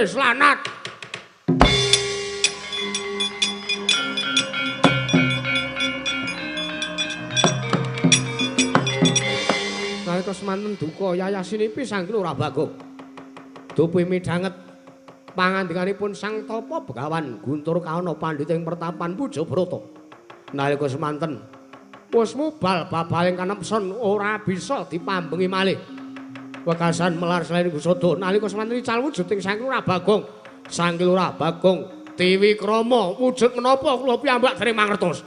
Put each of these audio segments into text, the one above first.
Iblis lanat. Nalika semanten duka yayasinipi Sang Lurah Bagong. Dupi midhanget pangandikanipun Sang Tapa Begawan Guntur Kaana pandhita ing pertapan Pujabrata. Nalika semanten wis mubal babaling kanepson ora bisa dipambengi malih. Wekasan melar selain gusada nalika semanten ical wujuding Sang Lurah Bagong. Sang Lurah Bagong Tiwikrama wujud menapa kula piyambak dereng mangertos.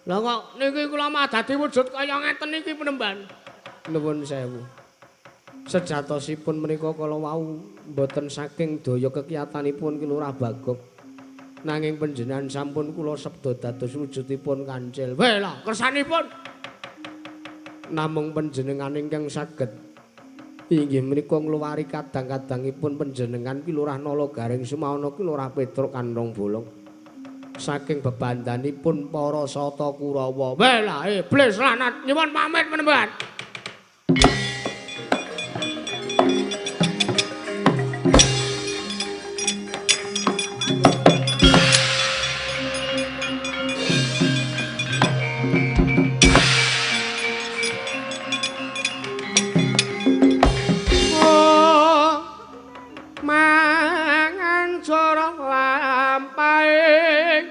Lha kok niki kula mah dadi wujud kaya ngeten niki penemban. Nuwun sewu. Sejatosipun menika kala wau mboten saking daya kekiyatanipun Ki Lurah Bagong. Nanging panjenengan sampun kula sabda dados wujudipun kancil. Weh lah kersanipun. Namung panjenengan ingkang saged inggih menika ngluwari kadang-kadangipun panjenengan Ki Lurah Nala Gareng Sumawana Ki Lurah Petruk Kandhong Bolong. Saking bebandanipun para Sata Kurawa. Weh lah iblis lanat nyuwun pamit penemban. Oh, mangan cara lampahing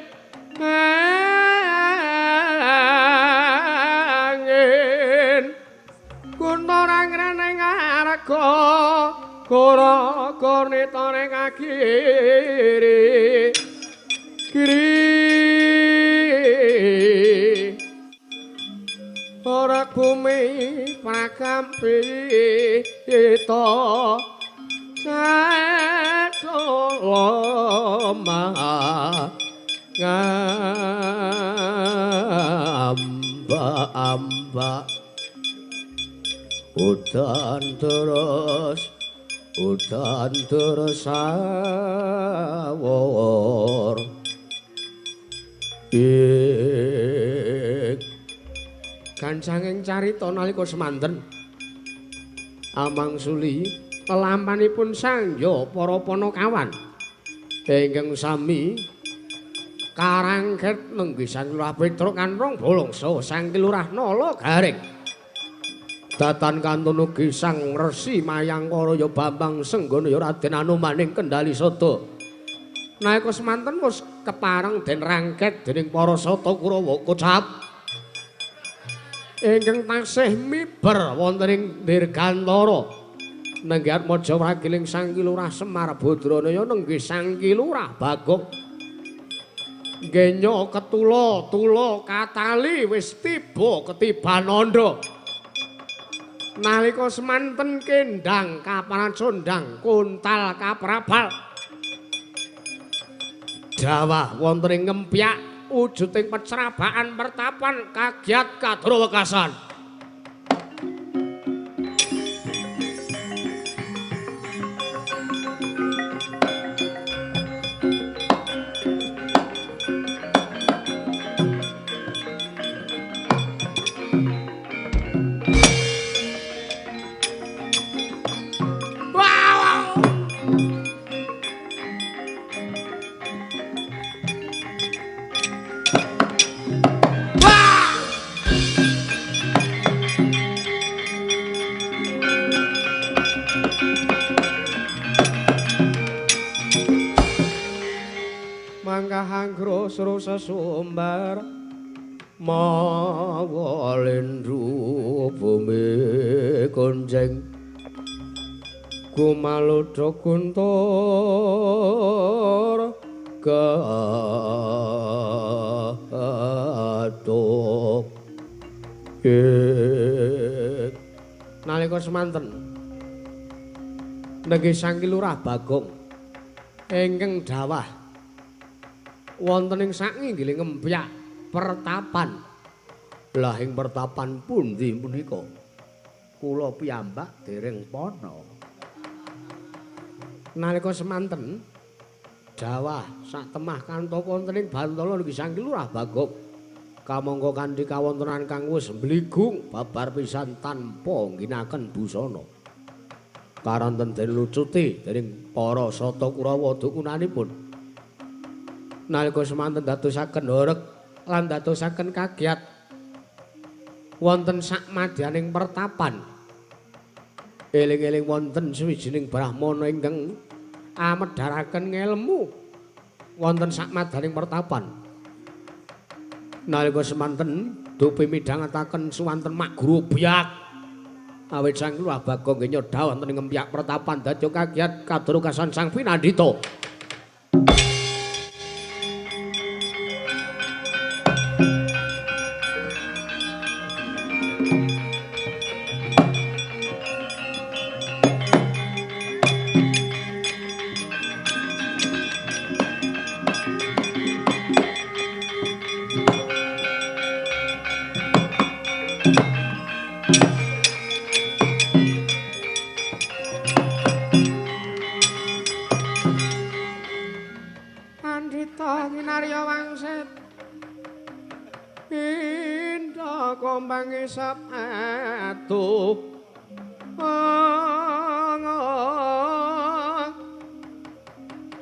angin kuntorang reneng arga kora kornitane kagiri kiri ora bumi prakampi ita sadoloma ngamba-amba udan terus sawor ik gancanging carita nalika semanten amangsuli lelampanipun sangya para panakawan ingkang sami karangket nenggih Sang Lurah Petruk Kanrong Bolong saha Sang Lurah Nala Gareng. Datan kantun ugi Sang Resi Mayangkara ya Bambang Senggana ya Raden Anoman kendali sada. Nalika semanten wis kepareng den rangket dening para Sata Kurawa kocap ingkang taksih miber wonten ing Dirgantara. Nenggih Atmaja Wragiling Sang Lurah Semar Badranaya nenggih Sang Lurah Bagong. Genyo ketula tula katali wis tiba ketiban andha. Nalika semanten kendang kaparacondang kuntal kaprabal. Dawah wonten ing ngempyak wujuding pecrabaan pertapan kagiat kadra wekasan. Sru sesumbar mawa lindhu bumi konjeng gumaludha guntur gathuk. Nalika semanten nenggih Sang Lurah Bagong ingkang dawah wonten ing saknginggiling ngempyak pertapan. Lah ing pertapan pundi punika? Kula piyambak dereng pana. Nalika semanten Jawah sak temah kantaka wonten ing Bantala niki Sang Lurah Bagong. Kamangka kanthi kawontenan kang wis mbligung babar pisan tanpa ngginakaken busana. Karanten den lucuti dening para Sata Kurawa dukunanipun. Nalika semanten dadosaken horeg lan dadosaken kagiat wonten sak madyaning pertapan. Eling-eling wonten sawijining brahmana ingkang amedharaken ngelmu wonten sak madyaning pertapan. Nalika semanten dupi midhangetaken suwanten mak guru biak. Awit Sang Lurah Bagong nyoda wonten ing ngempyak pertapan dadi kagiat kadrukasan Sang Pinandita.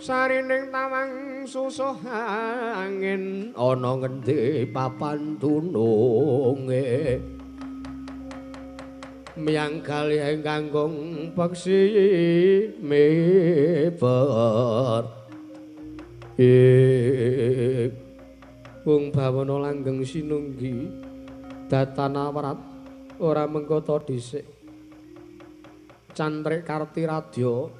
Sarining tawang susuh angin ana ngendi papan dununge miyang galih ingkang peksi miber wong bawana langgeng sinunggi datan awrat ora mengkota dhisik cantrik Karti Radya.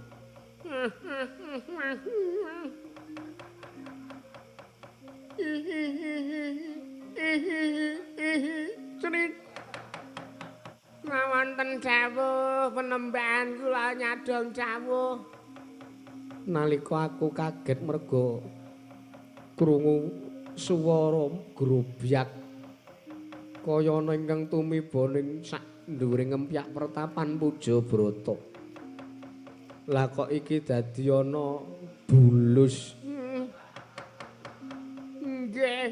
Cerit wonten dawuh penembahan kula nyadong dawuh. Nalika aku kaget merga krungu swara grobyak kaya ana ingkang tumiba ning sak dhuwure ngempyak pertapan Pujabrata. Lah kok iki dadi ana bulus. Nggih.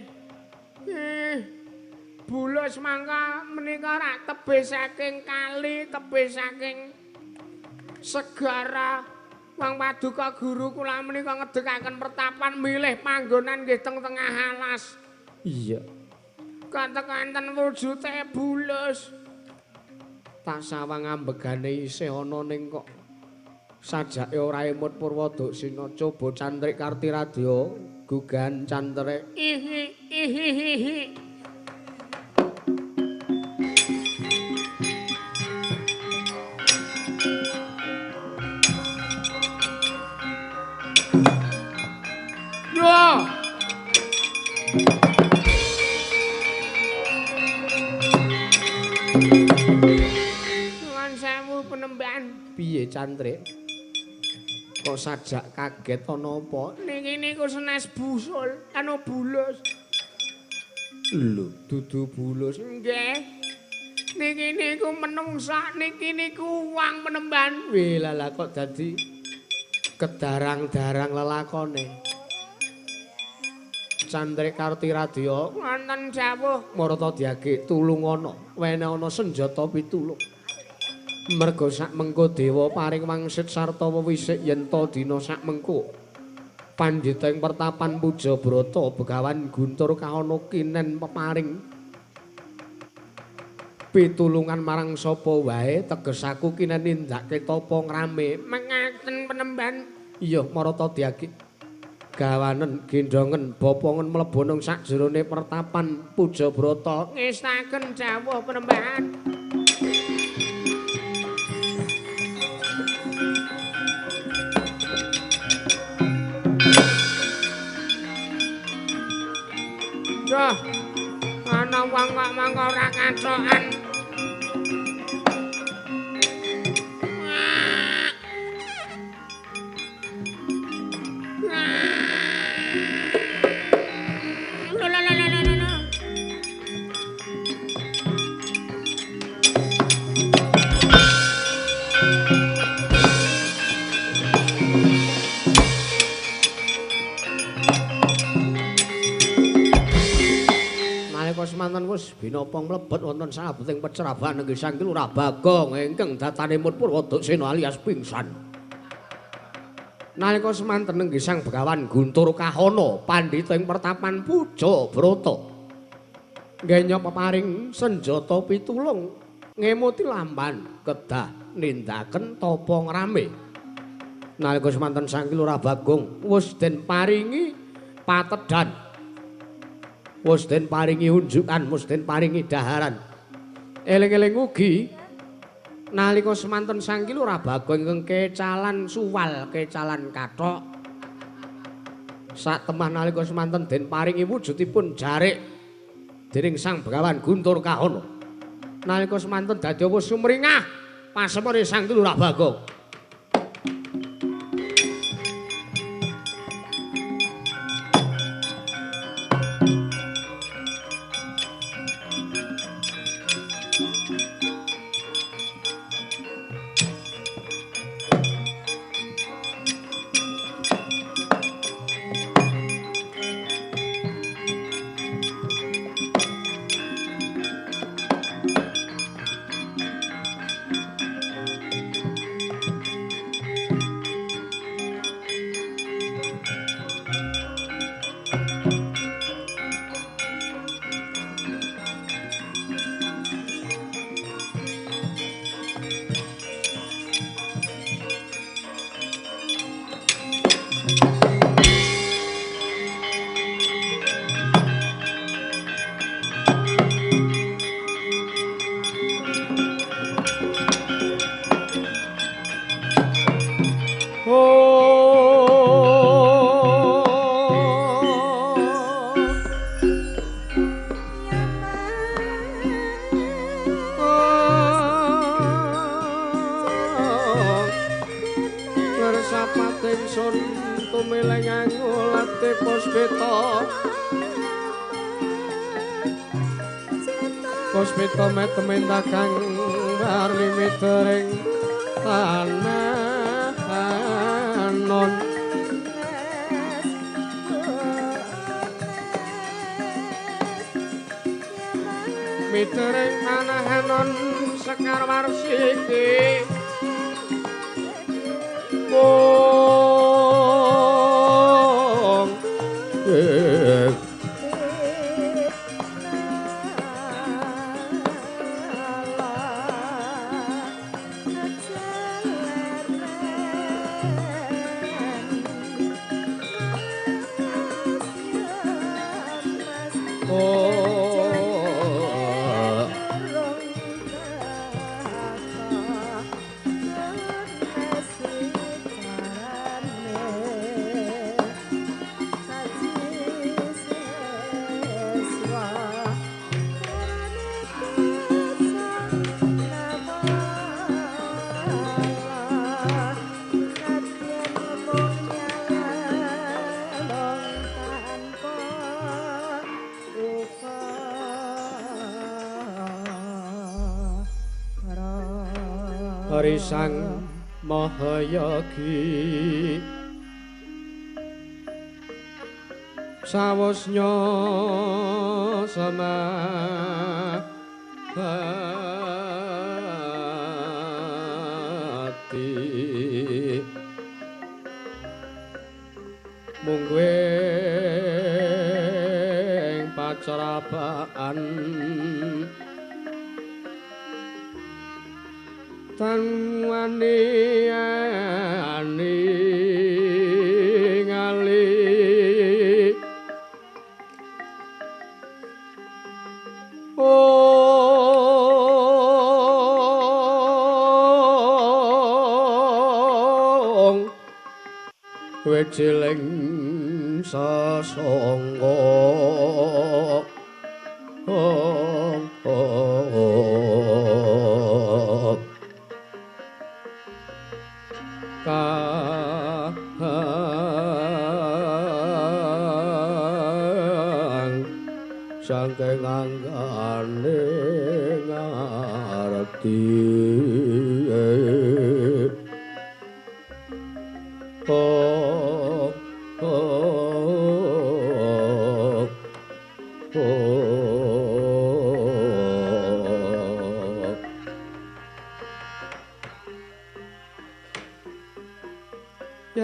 Bulus mangka menika rak tebih saking kali, tebih saking segara. Wong paduka guru kula menika ngedekaken pertapan milih panggonan nggih teng tengah alas. Iya. Kanten-kanten wujute bulus. Tak sawang ambegane isih ana ning kok sajake ora emut Purwoduksina. Coba cantrik Karti Radya gugahan cantrik. Ihi ihi. Yo. Nuwun sewu penemban. Piye cantrik? Kok sajak kaget ana apa? Niki niku senes busul, anu bulus. Lho, dudu bulus. Nggih. Niki niku menungsa, niki niku wong penemban. Wih, lah kok dadi kedarang-darang lelakone. Cantrik Karti Radya wonten dawuh marata diagek tulungana, wene ana senjata pitulung. Merga sak mengko dewa paring wangsit sarta wewisik yen ta dina sak mengko pandhita ing pertapan Pujabrata Begawan Guntur kahono kinen peparing pitulungan marang sapa wae teges aku kinen nindakake tapa ngrame. Mengaten penemban. Iya marata diagek gawanen gendongen bopongen mlebu nang sakjerone pertapan Pujabrata. Ngestaken dawuh penemban. Duh, ana wong kok mangko ora kathokan. Nalika semanten wis binapa mlebet wonten salebeting peceraban nenggih Sang Lurah Bagong ingkang datanipun Purwoduksena alias pingsan. Nalika semanten nenggih Sang Begawan Guntur Kahana pandhita ing pertapan Puja Brata. Nggenya peparing senjata pitulung ngemuti lamban kedah nindaken tapa ngrame. Nalika semanten Sang Lurah Bagong wis den paringi patedhan, wis den paringi unjukan, wis den paringi daharan. Eling-eling ugi nalika semanten Sang Lurah Bagong ingkang kecalan suwal, kecalan kathok. Sak temah nalika semanten den paringi wujudipun jarik dening Sang Begawan Guntur Kahana. Nalika semanten dadi wis sumringah pasemone Sang Lurah Bagong. Puspita metemen dagang barli mitering tanah anon. Mitering tanah anon sekar warsiki. Mung Sang Mahayagi sawosnya sama hati mungguing pacarabaan tan wani ani ngali ong weciling sasangga ong kang saking anggane ngarti oh oh oh.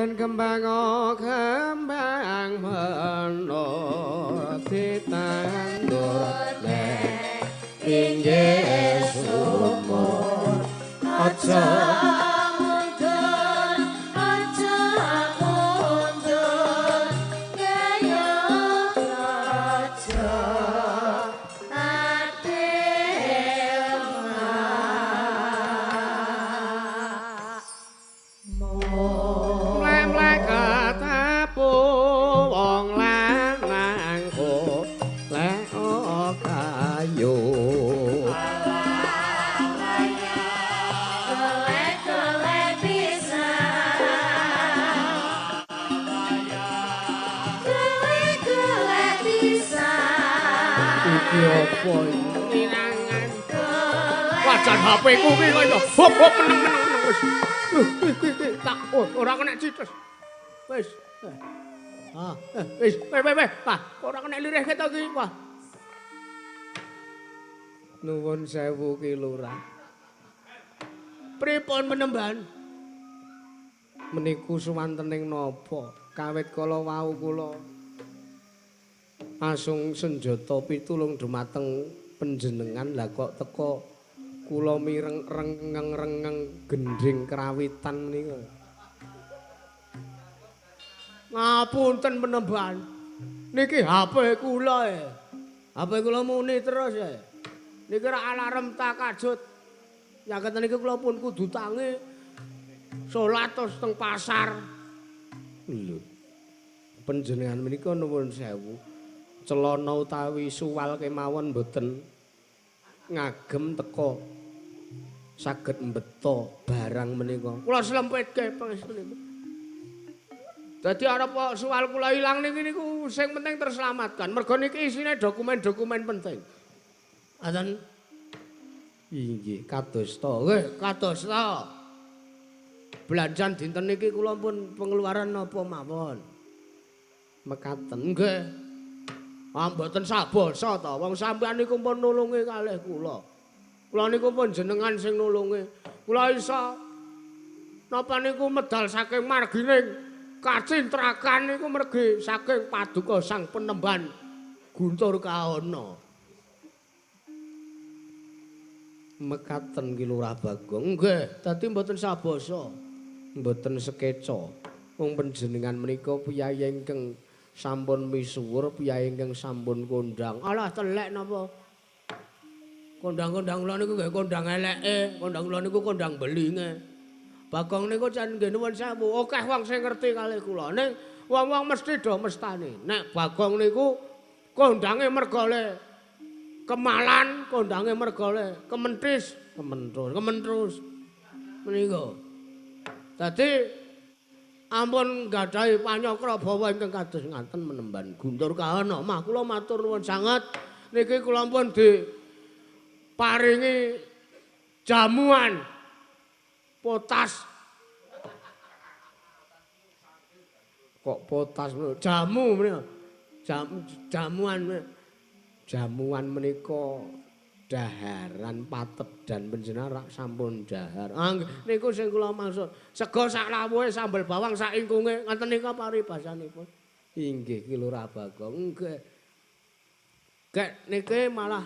Yen kembang kembang meno ditandur nek pinggir sumur aja mundur aja mundur kaya raja Wajan HP ku ki kaya hop hop meneng-meneng wis. Tak ora kena cites. Wis. Ah, wis, wis. Wah, ora kena lirih keto ki. Wah. Nuwun sewu ki Lurah. Pripun menemban? Meniku suwantening napa? Kawit kala wau kula asung senjata pitulung dumateng panjenengan, lah kok teka kula mireng rengeng-rengeng gendhing krawitan menika. Ngapunten penemban. Niki HP kula e. HP kula muni terus e. Niki ra alarm takajut. Nyaket niki kula pun kudu tangi salat terus teng pasar. Lho. Panjenengan menika nuwun sewu. Celana utawi suwal kemawon mboten ngagem teka saged mbeta barang menika. Kula slempetke pangestunipun. Dadi arep suwal kula ilang niki niku sing penting terselamatkan. Mergo niki isine dokumen-dokumen penting. Aten inggih kadosta. Nggih, kadosta. Belanjan dinten niki kula pun pengeluaran napa mawon. Mekaten nggih. Ah mboten sabasa ta, wong sampeyan niku pun nulungi kalih kula. Kula niku pun jenengan sing nulungi. Kula isa napa niku medal saking margining kacintrakan niku mergi saking paduka Sang Penemban Guntur Kahono. Mekaten ki Lurah Bagong. Nggih, dadi mboten sabasa, mboten sekeca. Wong panjenengan menika piyayi ingkang sampun misuwur, piyayi ingkang sampun kondang. Alah telek napa? Kondang-kondang kula niku nggih kondang eleke, kondang kula niku kondang belinge. Bagong niku jan nggih nuwun sewu, akeh wong sing ngerti kalih kula. Ning wong-wong mesti do mestani. Nek Bagong niku kondange mergole kemalan, kondange mergole kementis, kementrus, kementrus. Menika. Dadi ampun gadahi panyakra bawa ingkang kados ngaten menemban Guntur Kahono. Mah kula matur nuwun sanget. Niki kula pun diparingi jamuan potas. Kok potas jamu menika. Jamuan jamuan menika daharan patep dan panjenengan rak sampun dahar. Ah niku sing kula maksud. Sego sak lawuhe sambel bawang sak ingkunge ngoten nika paribasanipun. Inggih ki Lurah Bagong. Nggih. Gek niki malah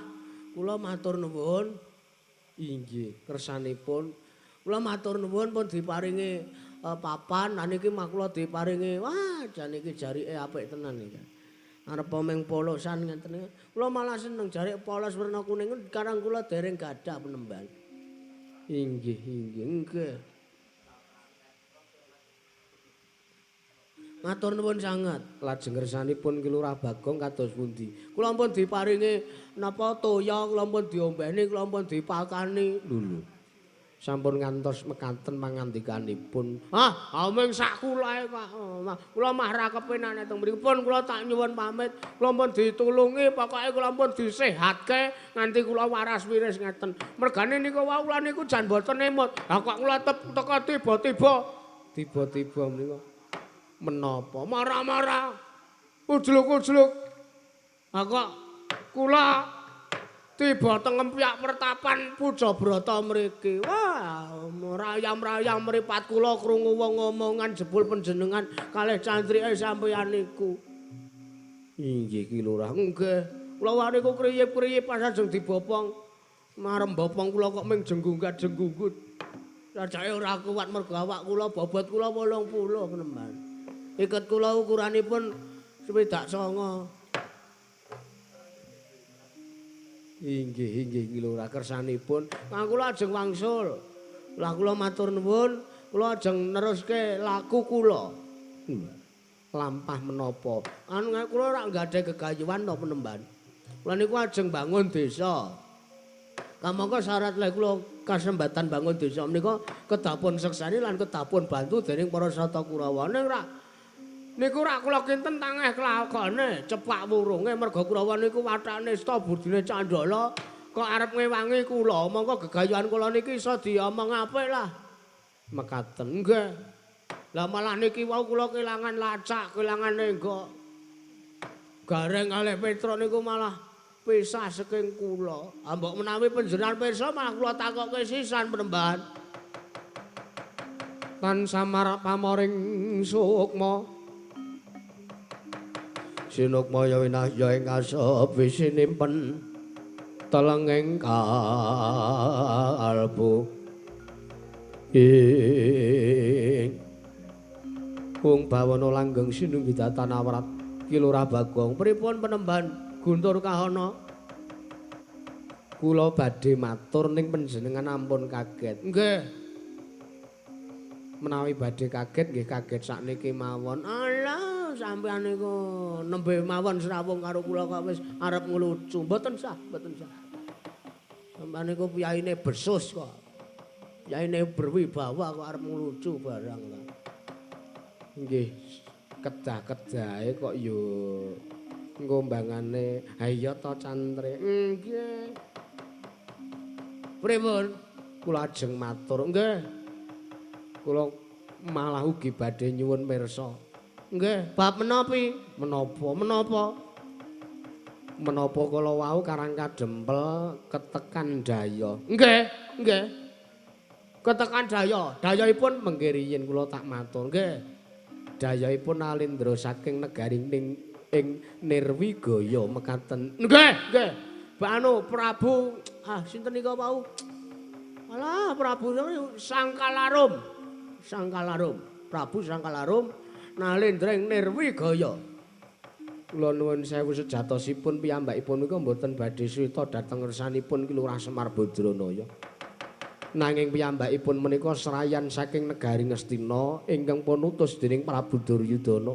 kula matur nuwun. Inggih kersanipun kula matur nuwun pun diparingi papan, lan niki mah kula diparingi. Wah, jan iki jarike apik tenan iki. Arep mung polosan ngeten iki. Kula malah seneng jarik polos werna kuning karang kula dereng gadah penemban. Inggih, inggih, nggih. Matur nuwun sanget. Lajeng ngersanipun Ki Lurah Bagong kados pundi? Kula pun diparingi napa toya, kula pun diombeni, kula pun dipakani. Lho lho. Sampun ngantos mekaten mangandikanipun. Ah, mung sak kula Pak. Kula mah ra kepenan teng mriku. Pun kula tak nyuwun pamit. Kula pun ditulungi, pokoke kula pun disehatke nganti kula waras wiris ngeten. Mergane niku wau kula niku jan mboten emut. Lah kok kula teka tiba-tiba, tiba-tiba menika menapa? Marah-marah. Ujluk-ujluk. Lah kok kula Tiba teng empyak pertapan Pujabrata mriki. Wah, mrayam-rayam mripat kula krungu wong ngomongan jebul panjenengan kalih cantrike sampeyan niku. Inggih Ki Lurah. Nggih. Kula niku kriyip-kriyip pas ajeng dibopong. Marem bopong kula kok ming jenggunggat-jenggunggut. Rajake ora kuat mergo awak kula bobot kula 80 penemban. Iket kula ukuranipun 69. Inggih inggih Ki Lurah kersanipun. Kang kula ajeng wangsul. Lah kula matur nuwun, kula ajeng neruske laku kula. Lampah menapa? Anu kula ora nggadhah gegayuhan to penemban. Kula niku ajeng bangun desa. Kamangka syarat lek kula kasembatan bangun desa menika kedapun sekseni lan kedapun bantu dening para Sata Kurawa. Ning rak niku rak kula kinten tangeh kelakone cepak wurunge merga Kurawa niku wathane sta budine candala kok arep ngewangi kula. Monggo gegayuhan kula niki iso diomong apik lah. Mekaten nggih. Lah malah niki wau kula kelangan lacak, kelangan nenggok. Gareng kalih Petruk niku malah pisah saking kula. Mbok menawi panjenengan pirsa malah kula takokke sisan penemban. Tan samar pamoring sukma. Sinukma ya winahya ing kasep wisinimpen telenging kalbu. Ing Kung bawana langgeng sinunggi datan awrat Ki Lurah Bagong. Pripun penemban Guntur Kahana? Kula badhe matur ning panjenengan ampun kaget. Nggih. Menawi badhe kaget nggih kaget sakniki mawon. Alah, sampeyan niku nembe mawon srawung karo kula kok wis arep nglucu. Mboten sah, mboten sah. Sampeyan niku piyaine besus kok. Piyaine berwibawa kok arep nglucu barang ta. Nggih, kedah-kedahe kok yo ngombangane. Ha iya to cantre. Nggih. Pripun? Kula ajeng matur. Nggih. Kula malah ugi badhe nyuwun pirsa. Nggih, bab menapi? Menapa? Menapa? Menapa kala wau Karang Kadempel ketekan daya. Nggih, nggih. Ketekan daya. Dayahipun mengke riyin kula tak matur. Nggih. Dayahipun Alindra saking negari ning ing Nirwigaya mekaten. Nggih, nggih. Anu Prabu ah sinten nika wau? Alah Prabu Sangkalarum. Sangkalarum. Prabu Sangkalarum nalendra ing Nirwigaya. Kula nuwun sewu sejatosipun piyambakipun nika mboten badhe suwita dhateng ngersanipun Ki Lurah Semar Badranaya. Nanging piyambakipun menika serayan saking negari Ngastina ingkang pun utus dening Prabu Duryudana.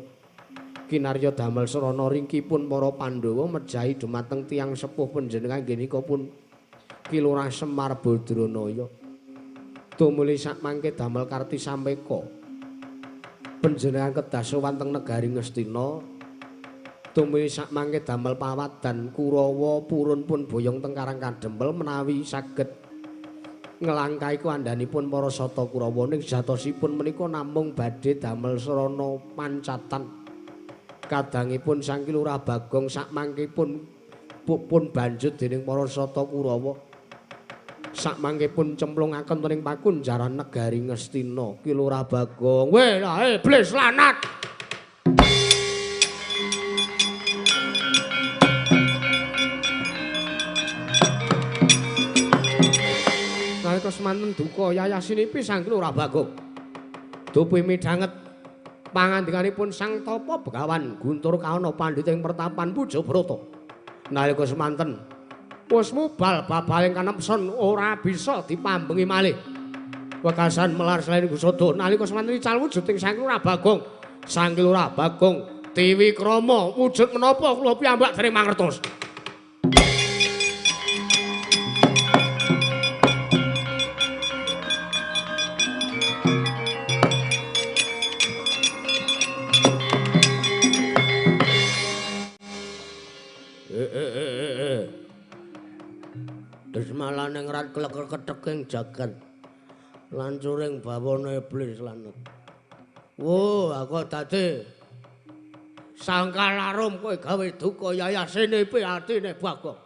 Kinarya damel srana ringkipun para Pandhawa mejahi dumateng tiyang sepuh panjenengan nggih pun Ki Lurah Semar Badranaya. Tumuli sakmangke damel karti sameka. Panjenengan kedah sowan teng negari Ngastina. Tumuli sakmangke damel pawadan Kurawa purun pun boyong teng Karang Kadempel menawi saged nglangkahi kandhanipun para Sata Kurawa ning sejatosipun menika namung badhe damel srana pancatan. Kadangipun Sang Ki Lurah Bagong sakmangkipun pun banjut dening para Sata Kurawa. Sakmangkipun cemplungaken ing pakunjaran negari Ngastina Ki Lurah Bagong. Weh lah iblis lanat. Nalika semanten duka yayasinipi Sang Ki Lurah Bagong. Dupi midhanget pangandikanipun Sang Tapa Begawan Guntur Kahana pandhita ing pertapan Pujabrata. Nalika semanten wis mubal babaling kanepson ora bisa dipambengi malih. Wekasan melar selain gusada nalika semanten ical wujuding Sang Ki Lurah Bagong. Sang Ki Lurah Bagong Tiwikrama wujud menapa kula piyambak dereng mangertos. Desmalane ngrat kleker keteking jagat lancuring bawana iblis lanut. Wo, aku dadi Sangkalarum kowe gawe duka yayasine atine Bagong.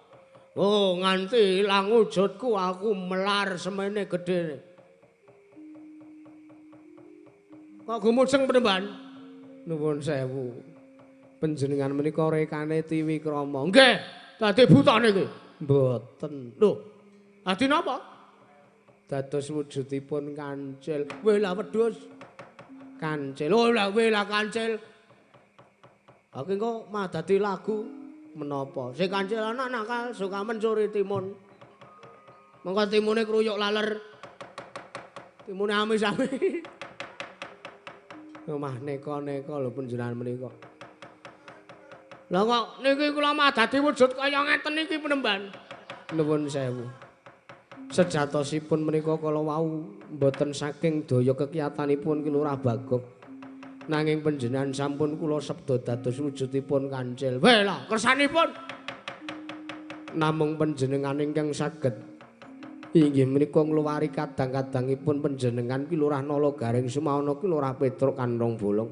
Oh, nganti ilang wujudku aku melar semene gedene. Kok gumujeng penemban? Nuwun sewu. Panjenengan menika rekane Tiwikrama. Nggih, dadi buta niki. Mboten. Lho, dadi napa? Dados wujudipun kancil. Weh lah wedhus. Kancil. Oh lah weh lah kancil. Aku engko mah dadi lagu menapa? Si kancil anak nakal suka mencuri timun. Mengko timune kruyuk laler. Timune amis-amis. Omah neka-neka lho panjenengan menika. Lah kok niki kula mah dadi wujud kaya ngeten niki penemban. Nuwun sewu. Sejatosipun menika kala wau mboten saking daya kekiyatanipun Ki Lurah Bagong. Nanging panjenengan sampun kula sabda dados wujudipun kancil. Weh lah kersanipun. Namung panjenengan ingkang saged inggih menika ngluwari kadang-kadangipun panjenengan Ki Lurah Nala Gareng Sumawana Ki Lurah Petruk Kandhong Bolong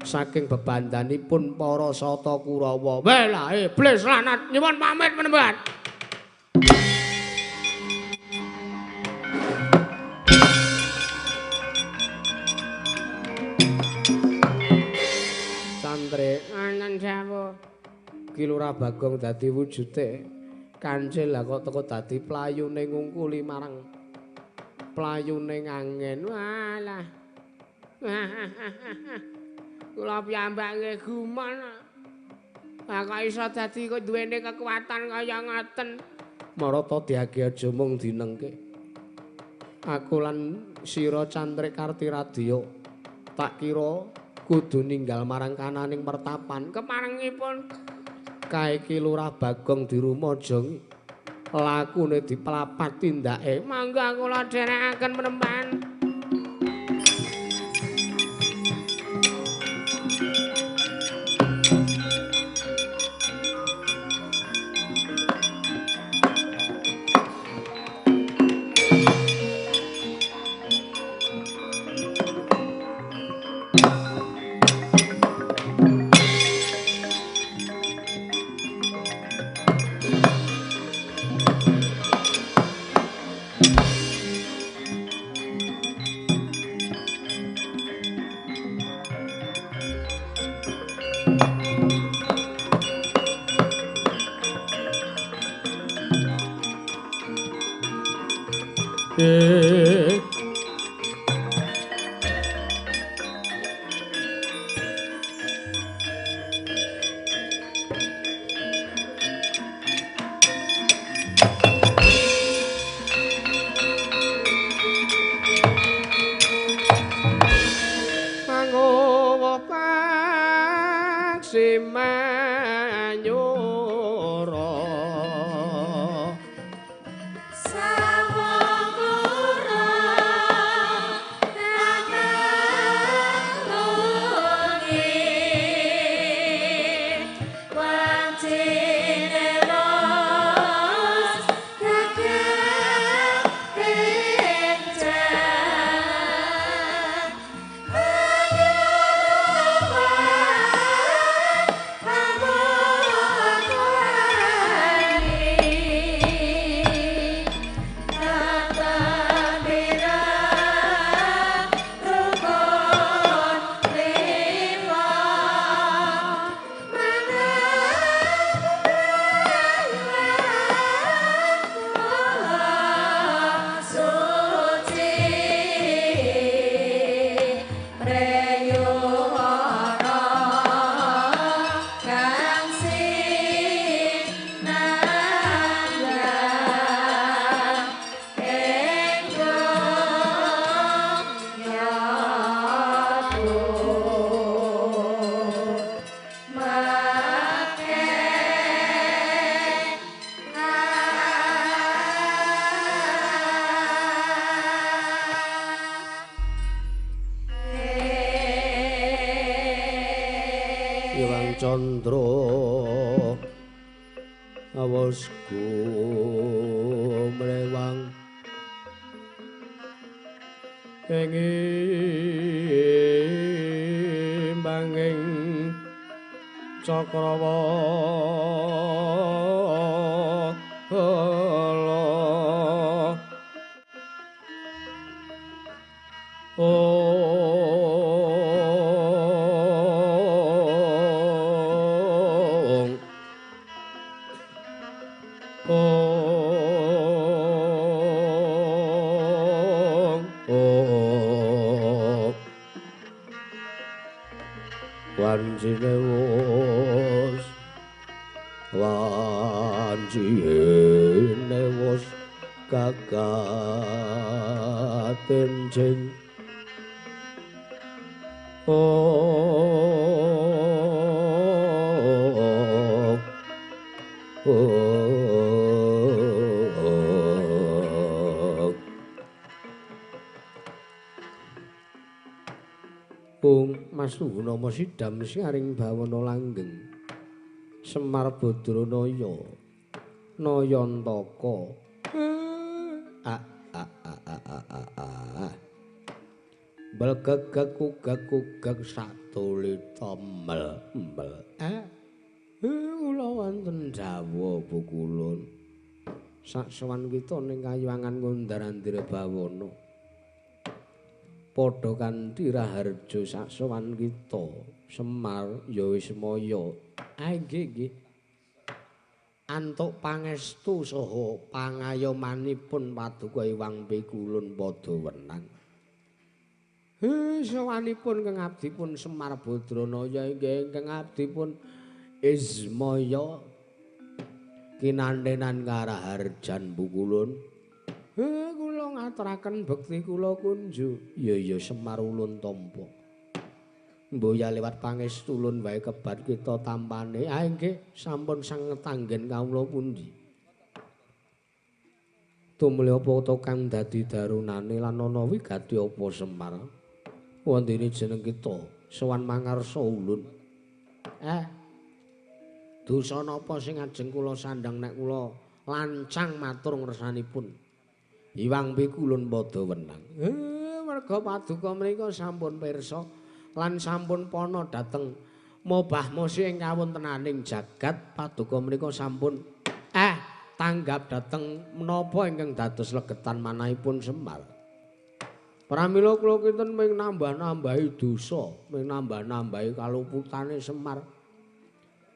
saking bebandanipun para Sata Kurawa. Weh lah iblis lanat nyuwun pamit penemban. Santre anan sewu. Ki Lurah Bagong dadi wujude kancil lah kok teko dadi playune ngungkuli marang playune angin. Walah. Kula piyambak nggih gumun. Lah kok iso dadi kok duwene kekuatan kaya ngoten. Marata diage aja mung dinengke. Aku lan sira Cantrik Kartiradya tak kira kudu ninggal marang kananing pertapan. Keparengipun kae Ki Lurah Bagong dirumajangi lakune diplapat tindake. Mangga kula dherekaken penemban. Candra awas gumrewang ing imbanging cakrawa. Ong ong wancine wus wancine wus gagaten jeng ong ong Pung Mas Nuwun nama sidam siaring bawana langgeng Semar Badranaya Nayantaka a a a a a a belgegeg ugeg-ugeg satulita mel mel kula wonten dawuh bukulun saksowan kita ning kayuwangan ngundar-andir bawana padha kanthi raharja saksowan kita Semar ya wis maya. Nggih nggih. Antuk pangestu saha pangayomanipun paduka Hyang Pikulun padha wenang. Sowanipun kang abdipun Semar Badranaya inggih ingkang abdipun Ismaya kinantenan karaharjan bukulun. Kula ngaturaken bekti kula kunju. Ya ya Semar ulun tampa. Mboya lewat pangestu ulun wae kebat kita tampane. Ah nggih sampun sanget anggen kawula pundi. Tumuli apa to kang dadi darunane lan ana wigati apa Semar? Wondene jeneng kita sowan mangarsa ulun. Dosa napa sing ajeng kula sandhang nek kula lancang matur ngersanipun Hyang Pikulun padha wenang. Merga paduka menika sampun pirsa lan sampun pana dhateng mobah mosi ing kawontenaning jagat. Paduka menika sampun tanggap dhateng menapa ingkang dados legetan manahipun Semar. Pramila kula kinten ming nambah-nambahi dosa, ming nambah-nambahi kaluputane Semar.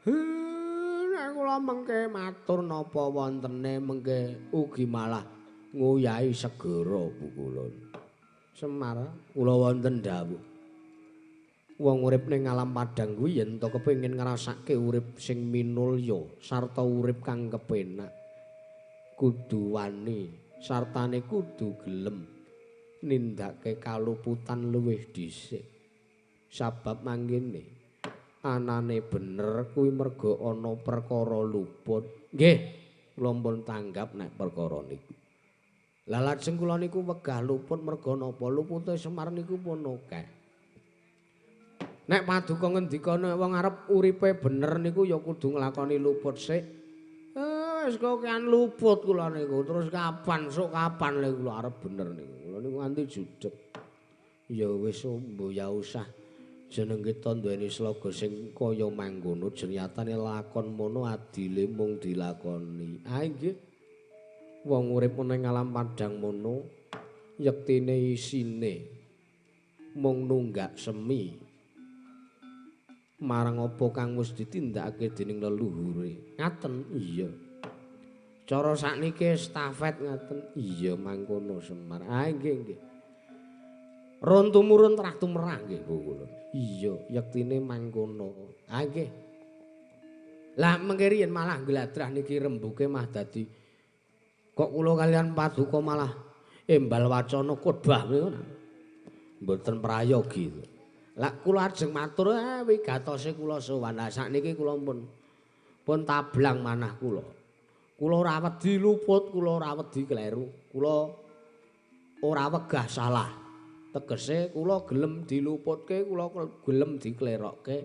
Nek kula mengke matur napa wontene mengke ugi malah nguyahi segara bukulun. Semar kula wonten dawuh. Wong urip ning alam padhang kuwi yen to kepengin ngrasake urip sing minulya sarta urip kang kepenak kudu wani sartane kudu gelem nindakake kaluputan luwih dhisik. Sabab mangkene anane bener kuwi merga ana perkara luput. Nggih, kula pun tanggap nek perkara niku. Lah lajeng kula niku wegah luput merga napa? Lupute Semar niku pun akeh. Nek paduka ngendika nek wong arep uripe bener niku ya kudu nglakoni luput sik. Wis kokean luput kula niku. Terus kapan sok kapan lek kula arep bener niku. Kula niku nganti judeg. Ya wis mbuh ya usah. Jeneng kita duweni sloga sing kaya mangkono jenyatane lakon mono adile mung dilakoni. Ah nggih. Wong urip ning alam padhang mono yektine isine mung nunggak semi marang apa kang wis ditindakake dening leluhure. Ngaten iya. Cara sakniki estafet ngaten iya mangkono Semar. Ah nggih nggih. Run tumurun terah tumerah nggih Bu kula. Iya, yektine mangkono. Ah nggih. Lah mengke riyen malah ngladrah niki rembuke mah dadi kok kula kalian paduka malah embal wacana khotbah niku. Mboten prayogi. Lah kula ajeng matur wigatose kula sowan. Lah sakniki kula pun tablang manah kula. Kula ora wedi luput, kula ora wedi kleru, kula ora wegah salah. Tegese kula gelem diluputke, kula gelem diklerokke,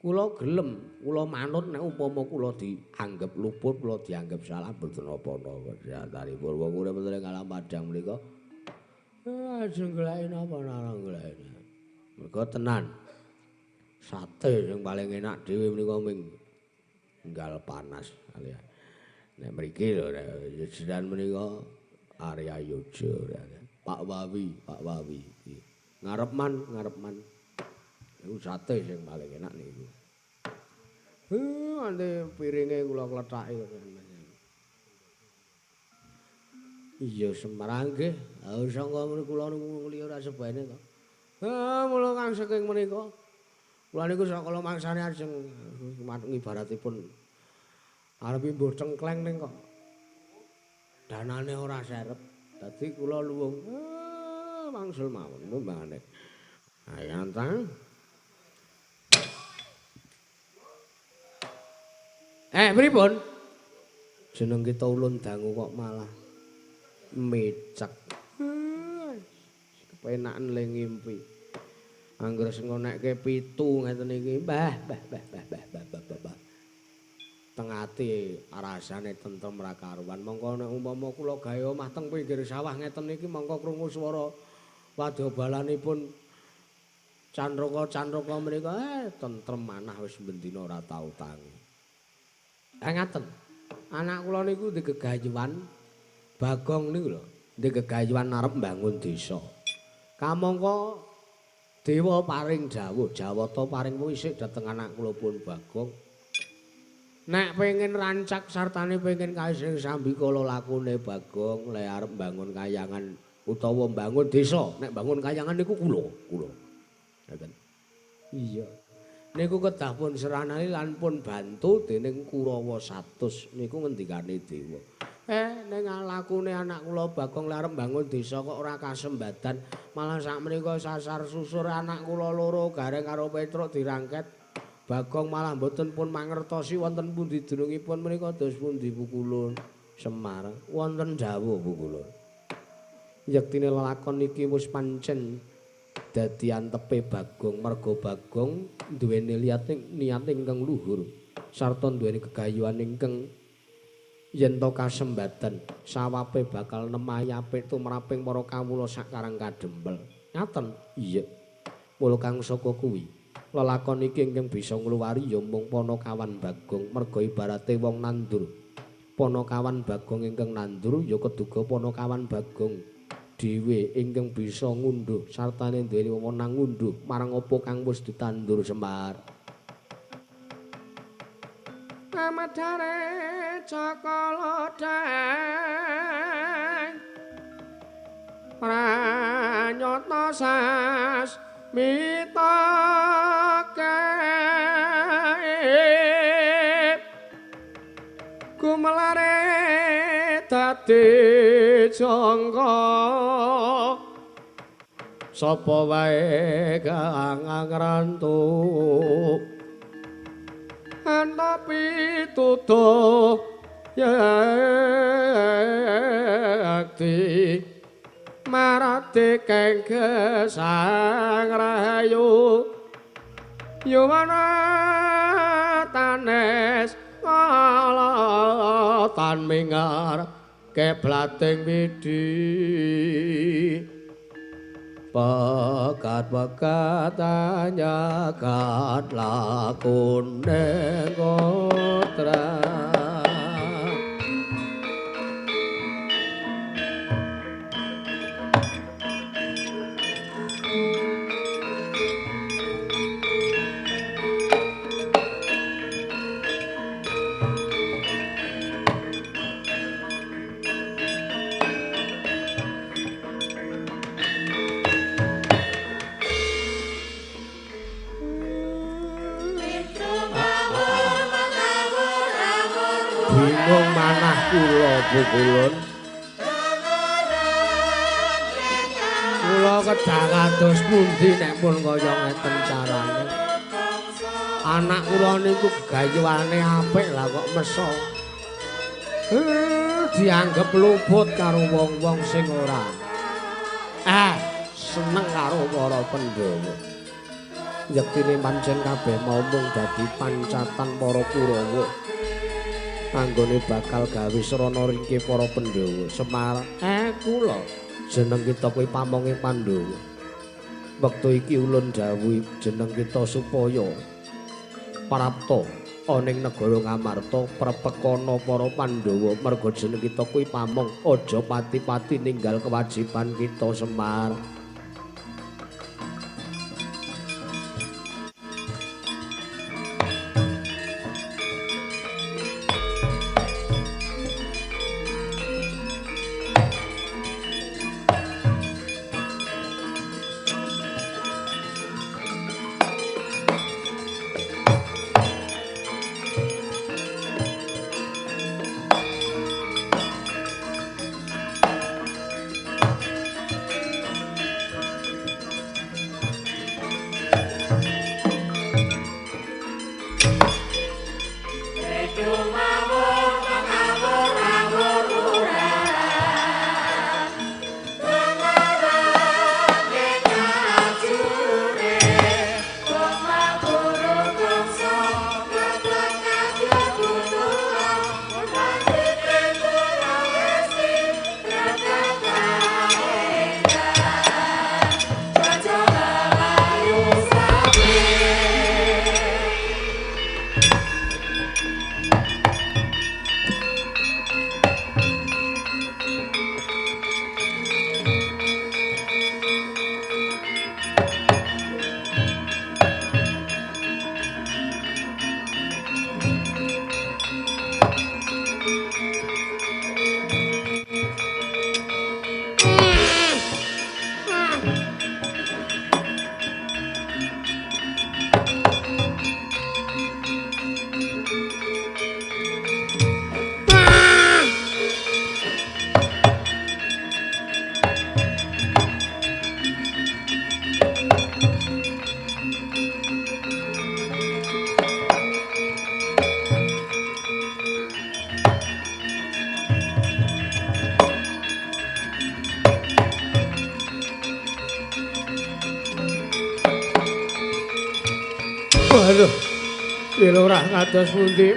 kula gelem, kula manut nek upama kula dianggep luput, kula dianggep salah mboten napa-napa. Diantaripun wong urip ing alam padhang menika. Ajeng goleki napa nara goleki. Mergo tenan. Sate sing paling enak dhewe menika ming enggal panas kaliyan. Nek mriki lho jenengan menika area Yojo. Pak Wawi, Pak Wawi. Ngarep man, ngarep man. Niku sate sing paling enak niku. Ante piringe kula klethaki. Iya Semar nggih. Ha sangka kula niku liya ora sebene to. Ha mula kang saking menika. Kula niku sakala mangsane ajeng ibaratipun arep mbuh cengkleng ning kok danane ora serep. Dadi kula luwung wangsul mawon mbangane. Ayo antang. Pripun? Jeneng kita ulun dangu kok malah mecek. Kepenakan le ngimpi. Angger sing ngonekke pitu ngeten iki, mbah mbah mbah mbah mbah mbah mbah mbah. Teng ati rasane tentrem ra karuan. Mongko nek umpama kula gawe omah teng pinggir sawah ngeten iki mongko krungu swara wadyabalanipun Candraka-candraka menika tentrem manah wis bendina ora tau tangi. Ngaten. Anak kula niku ndek gegayuhan Bagong niku lho, ndek gegayuhan arep mbangun desa. Kamangka dewa paring dawuh, Jawata paring wisik dhateng anak kula pun Bagong. Nek pengen rancak sartane pengen kaising sambikala lakune Bagong le arep mbangun kayangan utawa mbangun desa. Nek mbangun kayangan niku kula, kula. Ngaten. Iya. Niku kedah pun seranani lan pun bantu dening Kurawa 100 niku ngendikane dewa. Ning lakune anak kula Bagong lek arep mbangun desa kok ora kasembadan, malah sakmenika sasar susur anak kula loro Gareng karo Petruk dirangket. Bagong malah mboten pun mangertosi wonten pundi dunungipun menika dos pundi Pukulun Semar. Wonten dawuh Pukulun. Yektine lelakon iki wis pancen dadi antepe Bagong merga Bagong duweni niat ingkang luhur sarta duweni gegayuhan ingkang yen to kasembadan sawape bakal nemahi apik tumraping para kawula sakarang kadempel. Ngaten? Iya. Mula kang saka kuwi lelakon iki ingkang bisa ngluwari ya mung Panakawan Bagong merga ibarate wong nandur. Panakawan Bagong ingkang nandur ya keduga Panakawan Bagong dhewe ingkang bisa ngunduh sartane duweni wewenang ngunduh marang apa kang wis ditandur Semar. Amadare cakala deng pranyata sas mita gaib gumelare dadi jangka sapa wae kang ngrantu antapi tutuh yakti marate keng gesang rahayu yuwana tanes ala tan mingar keblating widi pekat-pekat anyakat lakune kotra. Bingung manah kula Pukulun. Kula kedah kados pundi nek pun kaya ngeten carane. Anak kula niku gegayuhane apik lah kok meso. Dianggep luput karo wong-wong sing ora seneng karo para Pandhawa. Yektine pancen kabeh mau mung dadi pancatan para Kurawa. Anggone bakal gawe srana ringke para Pandhawa. Semar, kula jeneng kita kuwi pamonge Pandhawa. Wektu iki ulun dawuhi jeneng kita supaya prapta ana ing negara Ngamarta prepekana para Pandhawa merga jeneng kita kuwi pamong, aja pati-pati ninggal kewajiban kita Semar. Ki Lurah kados pundi?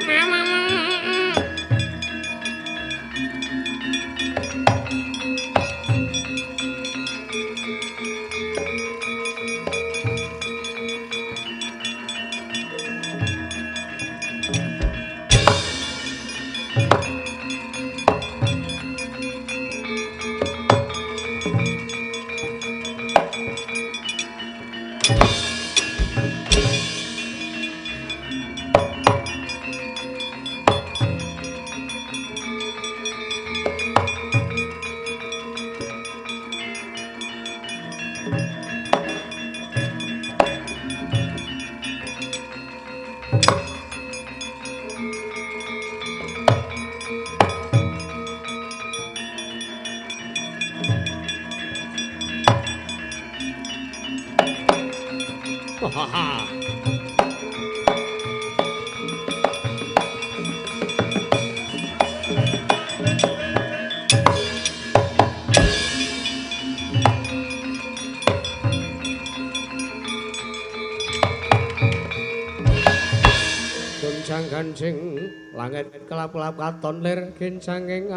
Kancing langit kelap-kelap katon lir kincanging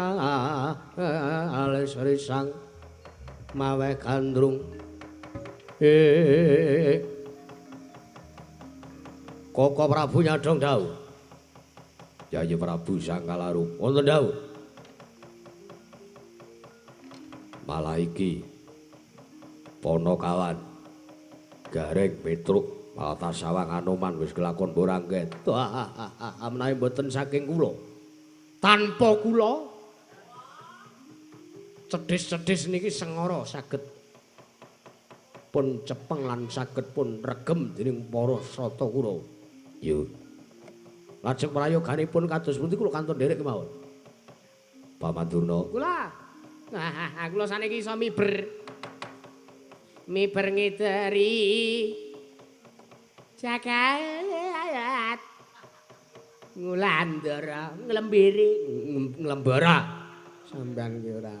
alis risang mawe gandrung. Koko Prabu nyadong dawuh. Yayi Prabu Sangkalaru wonten dawuh. Malah iki Ponokawan Gareng Petruk Malah sawang Anoman wis kelakon borangket. Menawi mboten saking kula. Tanpa kula cedhis-cedhis niki sengara saged pun cepeng lan saged pun regem dening para Srata Kurawa. Yo. Lajeng prayoganipun kados pundi kula kantun nderek kemawon. Paman Durna. Kula. Kula saniki iso miber. Miber ngideri jagat ngulandara nglembiri nglembara sampean ki ora.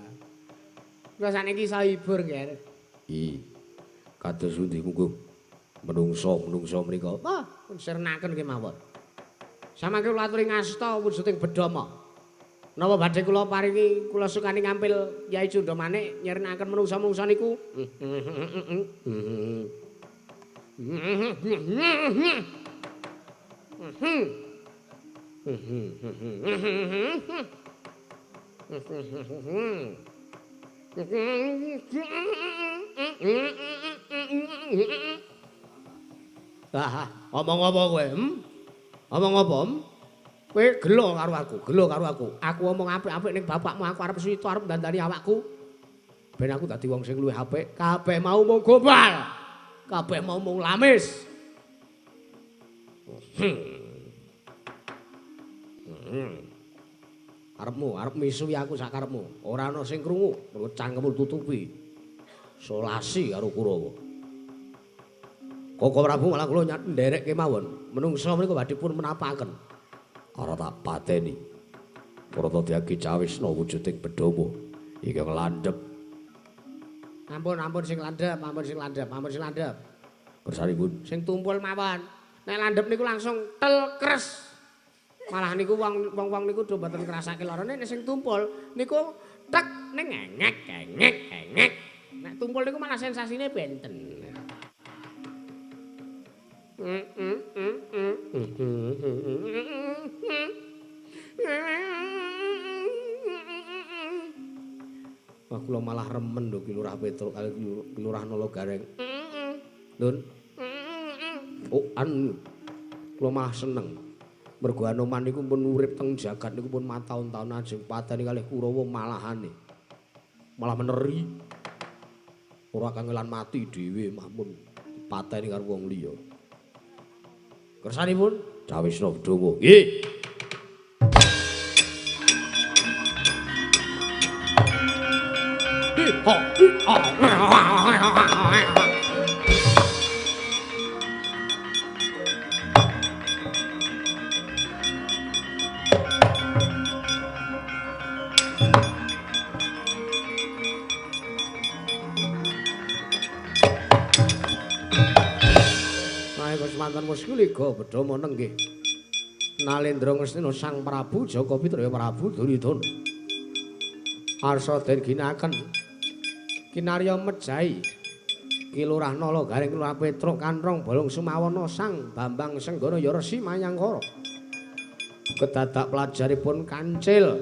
Kula sakniki iso hibur nggih. I kados pundi mungguh menungso-menungso menika? Wah, pun sirnaken kemawon. Samangke kula aturi ngasta wujuding bedama. Napa badhe kula paringi kula sukani ngampil Yai Cundamanik nyirnaken menungso-menungso niku? Omong apa kowe? Omong apa? Kowe gelo karo aku, gelo karo aku. Aku omong apik-apik ning bapakmu, aku arep suwita arep dandani awakku. Ben aku dadi wong sing luwih apik. Kabeh mau mung gombal. Kabeh mau mung lamis. Karepmu, arep misuwi aku sak karepmu. Ora ana sing krungu, mergo cangkemmu tutupi. Solasi karo Kurawa. Koko Prabu malah kula nderek kemawon. Menungsa menika badhe pun menapaken. Ora tak pateni. Pratyagi cawisna wujuding bedama ingkang landhep. Ampun, ampun sing landhep, ampun sing landhep, ampun sing landhep. Kersanipun sing tumpul mawon. Nek landhep niku langsung tel kres. Malah niku wong-wong niku do mboten ngrasake larane, nek sing tumpul niku tek ning ngek ngek ngek. Nek tumpul niku malah sensasine benten. Wah, kula malah remen lho Ki Lurah Petruk kali Ki Lurah Nala Gareng. Nun. Oh, an kula malah seneng. Mergo Anoman niku pun urip teng jagat niku pun mataun-taun ajeng pateni kalih Kurawa malahane. Malah meneri. Ora kangelan mati dhewe mah pun dipateni karo wong liya. Kersanipun cawisna Bedhawa. Nggih. Mantan muskuliga bedhama nenggih. Nalendra Ngastina Sang Prabu Jaka Pitraya Prabu Duryudana. Arsa den ginakaken kinarya mejahi Ki Lurah Nala Gareng Lurah Petruk Kanrong Bolong Sumawana Sang Bambang Senggana ya Resi Mayangkara. Kedadak pelajaripun kancil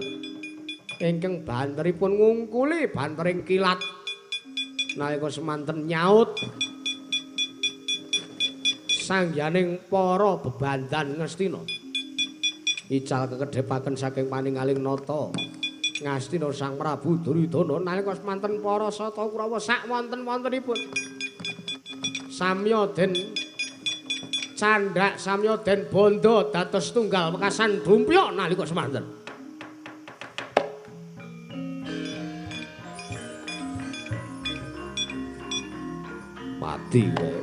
ingkang banteripun ngungkuli bantering kilat. Nalika semanten nyaut sangyaning para bebandan Ngastina. Ical kekedhepaken saking paningaling nata Ngastina Sang Prabu Duryudana nalika semanten para sata Kurawa sak wonten-wontenipun samya den candhak samya den bondo dados tunggal wekasan dumpyok nalika semanten. Mati kowe.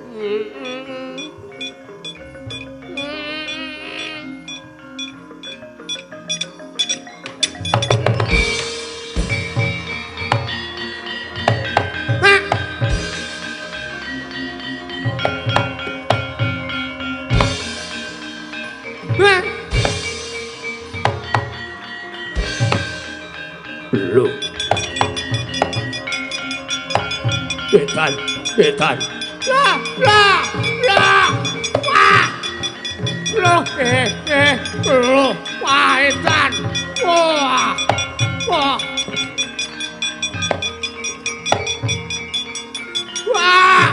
Lho. Edan, edan. Lah, lah, lah. Wah. Loh, loh. Wah, edan. Wah. Wah. Wah.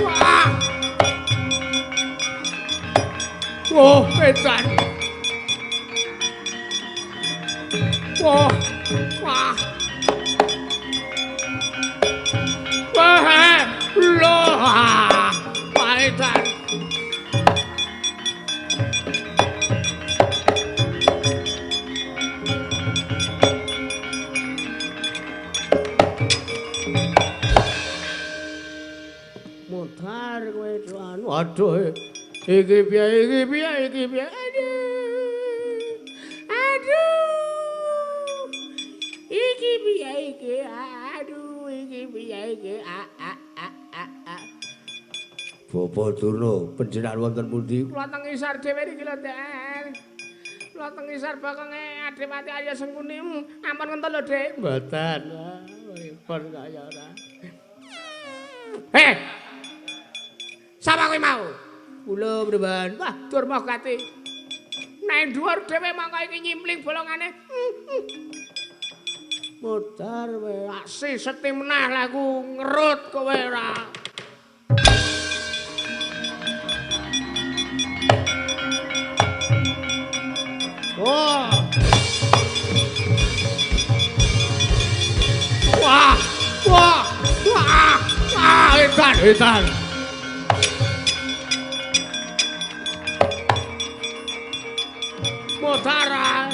Wah. Oh, edan. Wah, wah. Wah, loh, wah, edan. Modar kowe tuan. Waduh. Iki piye, iki piye, iki piye. Aduh. Aduh. Iki piye iki? Aduh, iki piye iki? A a a a a. Bapak Durna, panjenengan wonten pundi? Kula teng isor dhewe niki lho, Den. Kula teng isor bokonge Adipati Arya Sengkuni. Ampun ngentol lho, Dik. Mboten. Pripun kaya ora. Heh. Sapa kowe mau? Kula pripun? Wah, Durma gati. Nang dhuwur dhewe mangko iki nyimpling bolongane. Modar kowe. Aksi seti menah lah aku ngerut kowe ora. Wah. Wah, wah, wah, wah, edan, edan. Modara.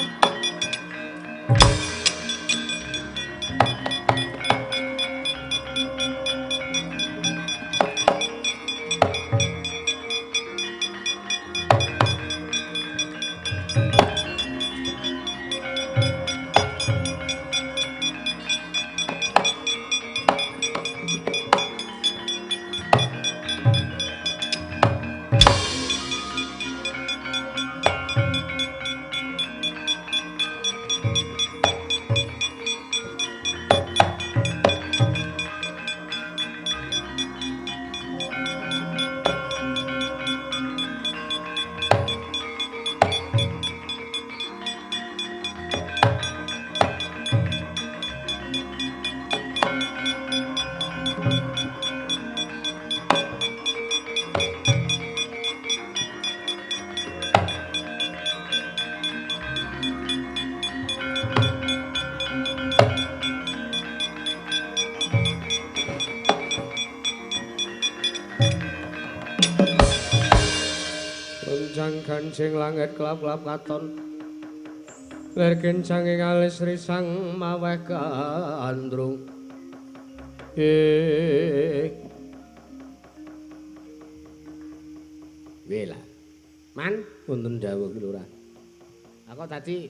Kancing langit kelap-kelap katon lir kencang ing alis risang maweh gandrung. Wela Man, wonten dawuh ki Lurah. Aku tadi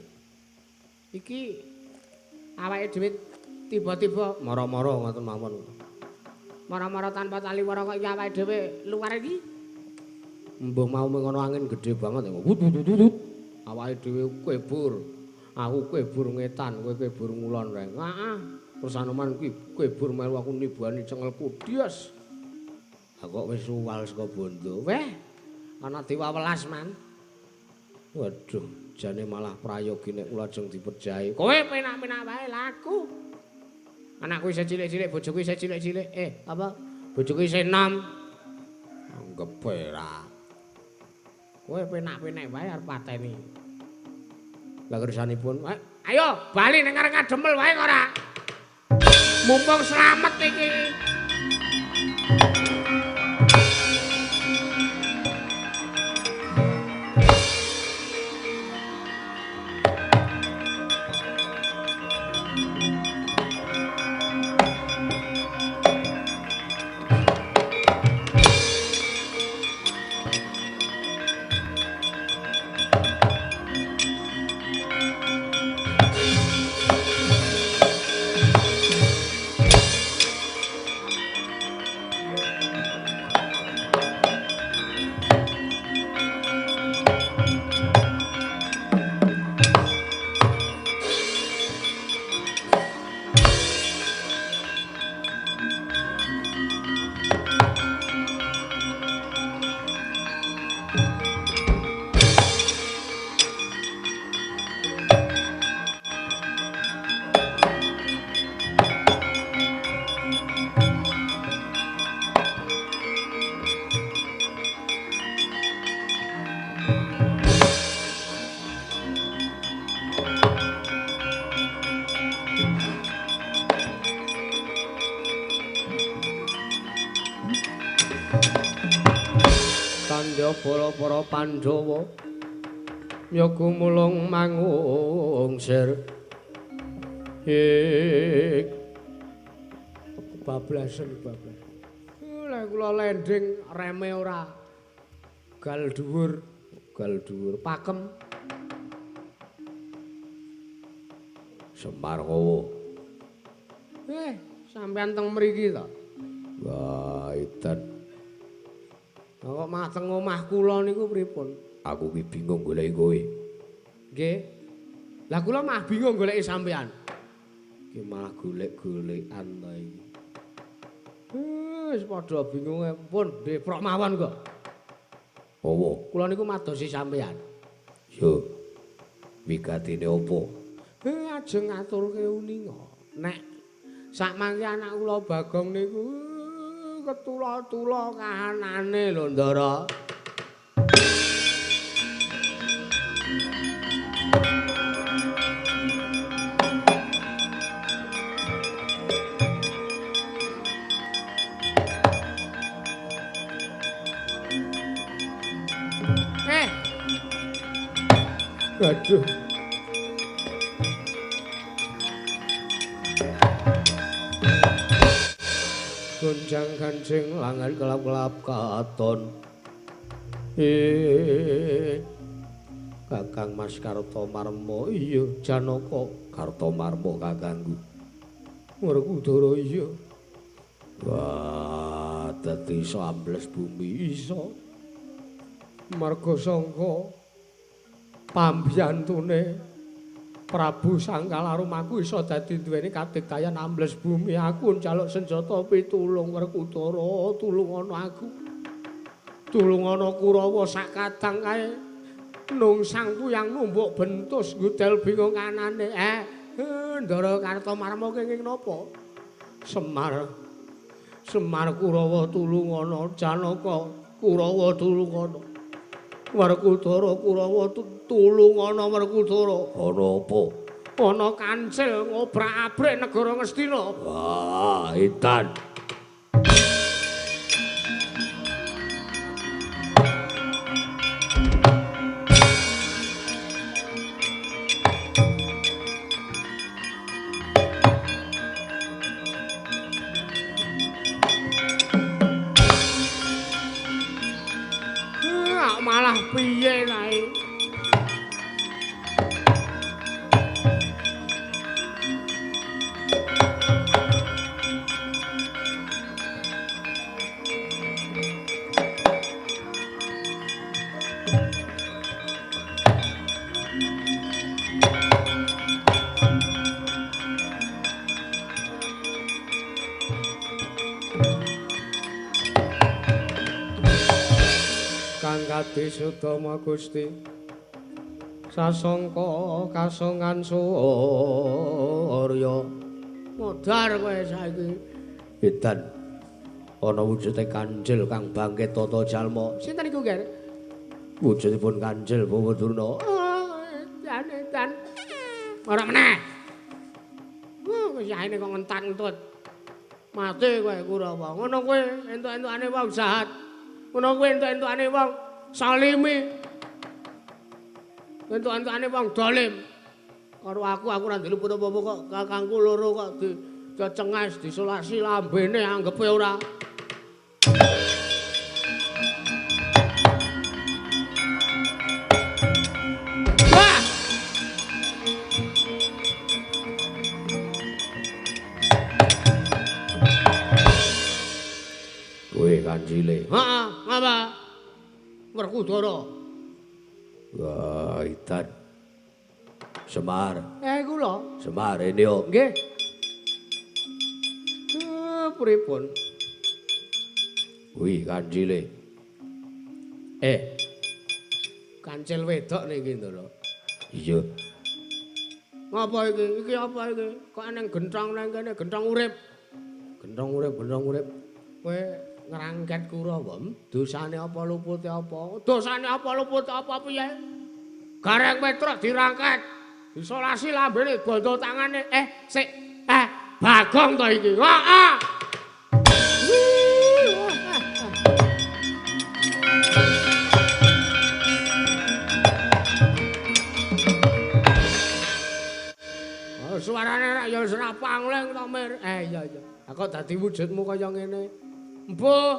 iki awake dhewe tiba-tiba mara-mara ngoten mawon. Mara-mara tanpa tali wara kok iki awake dhewe luar iki. Mbuh mau ngono angin gedhe banget. Wut. Awake dhewe kebur. Aku kebur ngetan, kowe kebur ngulon reng. Heeh. Terus Anoman kuwi kebur melu aku nibani cengelku. Dias. Lah kok wis uwal saka bondo. Weh, ana dewa welas, Man. Waduh, jane malah prayogi nek kula ajeng dipejahi. Kowe penak-penak wae laku. Anakku isih cilik-cilik, bojoku isih cilik-cilik. Apa? Bojoku isih enom. Anggep ora. Kowe penak-penak wae arep pateni. Lah kersanipun, ayo bali ning arep ngademel wae kok ora. Mumpung slamet iki. Para Pandhawa yoga mulung mangungsir ik bablasen bablas. Lha kula landing reme ora gal dhuwur pakem Semar kowo. Sampean teng mriki to? Wah, edan. Kok malah teng omah kula niku pripun? Aku ki bingung goleki kowe. Nggih. Lah kula malah bingung goleki sampean. Ki malah golek-golekan to iki. Wis padha bingunge pun deprok mawon kok. Apa? Kula niku madosi sampean. Yo. Wigatine apa? Ajeng ngaturke uninga. Nek sak mangke anak kula Bagong niku ketula-tula kahanane lho, Ndara. Aduh. Gonjang kancing langan kelap-kelap katon. Kakang Mas Kartomarmo iya Janaka Kartomarmo kakangku. Werkudara iya. Wah, dadi iso ambles bumi iso. Marga sangka pambiyantune Prabu Sangkalarum aku iso dadi duweni kadigdayan ambles bumi. Aku njaluk senjata pitulung Werkudara, tulung ana aku. Tulung ana Kurawa sak kadang kae nungsang kuyang numbuk bentus ngudel bingung kanane. Ndara Kartomarma kenging napa? Semar. Semar Kurawa tulung ana, Janaka Kurawa tulung ana. Werkudara Kurawa tulung ana Werkudara. Ana apa? Ana kancil ngobrak-abrik negara Ngastina. Wah, edan. Malah piye kae? Kang Kadi Sudama Gusti sasongko kasongan surya modar kowe saiki edan ana wujude kancil kang bangkit tata jalma sinten iku Ger wujudipun kancil Bawa Durna edan edan ora meneh wis yaene kok ngentat-ngentut mati kowe Kurawa ngono kowe entuk-entukane wong jahat ngono kuwi entuk-entukane wong salimi. Entuk-entukane wong dolim. Karo aku ora ndeluput apa-apa kok kakangku loro kok dicenges, disolasi lambene anggepe ora. Wah! Kowe kancile. Heeh, ngapa? Werkudara. Wah, edan. Semar. Kula. Semar rene yo. Nggih. Pripun? Kuwi kancile. Kancil wedok niki Ndara. Iya. Ngapa iki? Iki apa iki? Kok eneng genthong nang kene, genthong urip. Genthong urip, genthong urip. Kowe ngrangket Kurawa, dosane apa lupute apa? Dosane apa lupute apa piye? Gareng Petruk dirangket, disolasi lambene, bondo tangane. Sik. Bagong to iki. Heeh. Oh, suarane rak ya wis ora pangling to, Mir. Iya iya. Aku dadi wujudmu kaya ngene. Mbuh,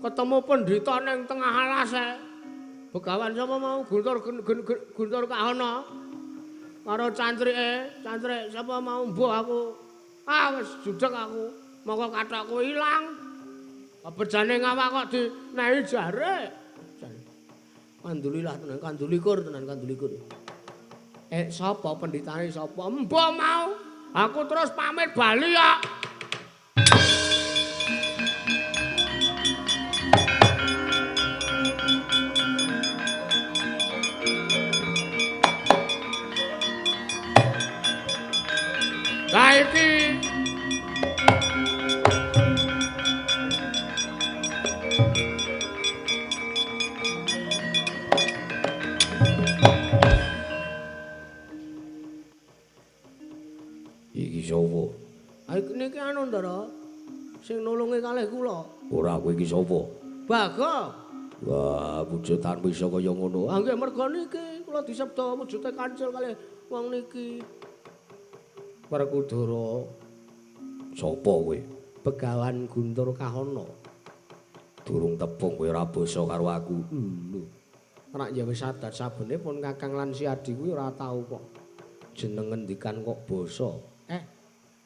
ketemu pendhita ning tengah alas e. Begawan sapa mau Guntur Guntur Kahana. Karo cantrike, cantrik sapa mau mbuh aku. Ah wis judeg aku. Mongko kathokku ilang. Bejane ngawak kok dinehi jare. Alhamdulillah tenan kandulikur tenan kandulikur. Sapa pendhitane sapa? Mbuh mau. Aku terus pamit bali ya. Lah iki iki sapa? Ha niki anu Ndara sing nulungi kalih kula. Ora kowe iki sapa? Bagong. Wah, wujudanmu iso kaya ngono. Ah nggih merga niki kula disebda wujude kancil kalih wong niki. Werkudara sapa kowe? Begawan Guntur Kahana. Durung tepung kowe ora basa karo aku. Lho. Rak ya wis adat sabene pun Kakang lan si Adi kuwi ora tau kok jeneng ngendikan kok basa.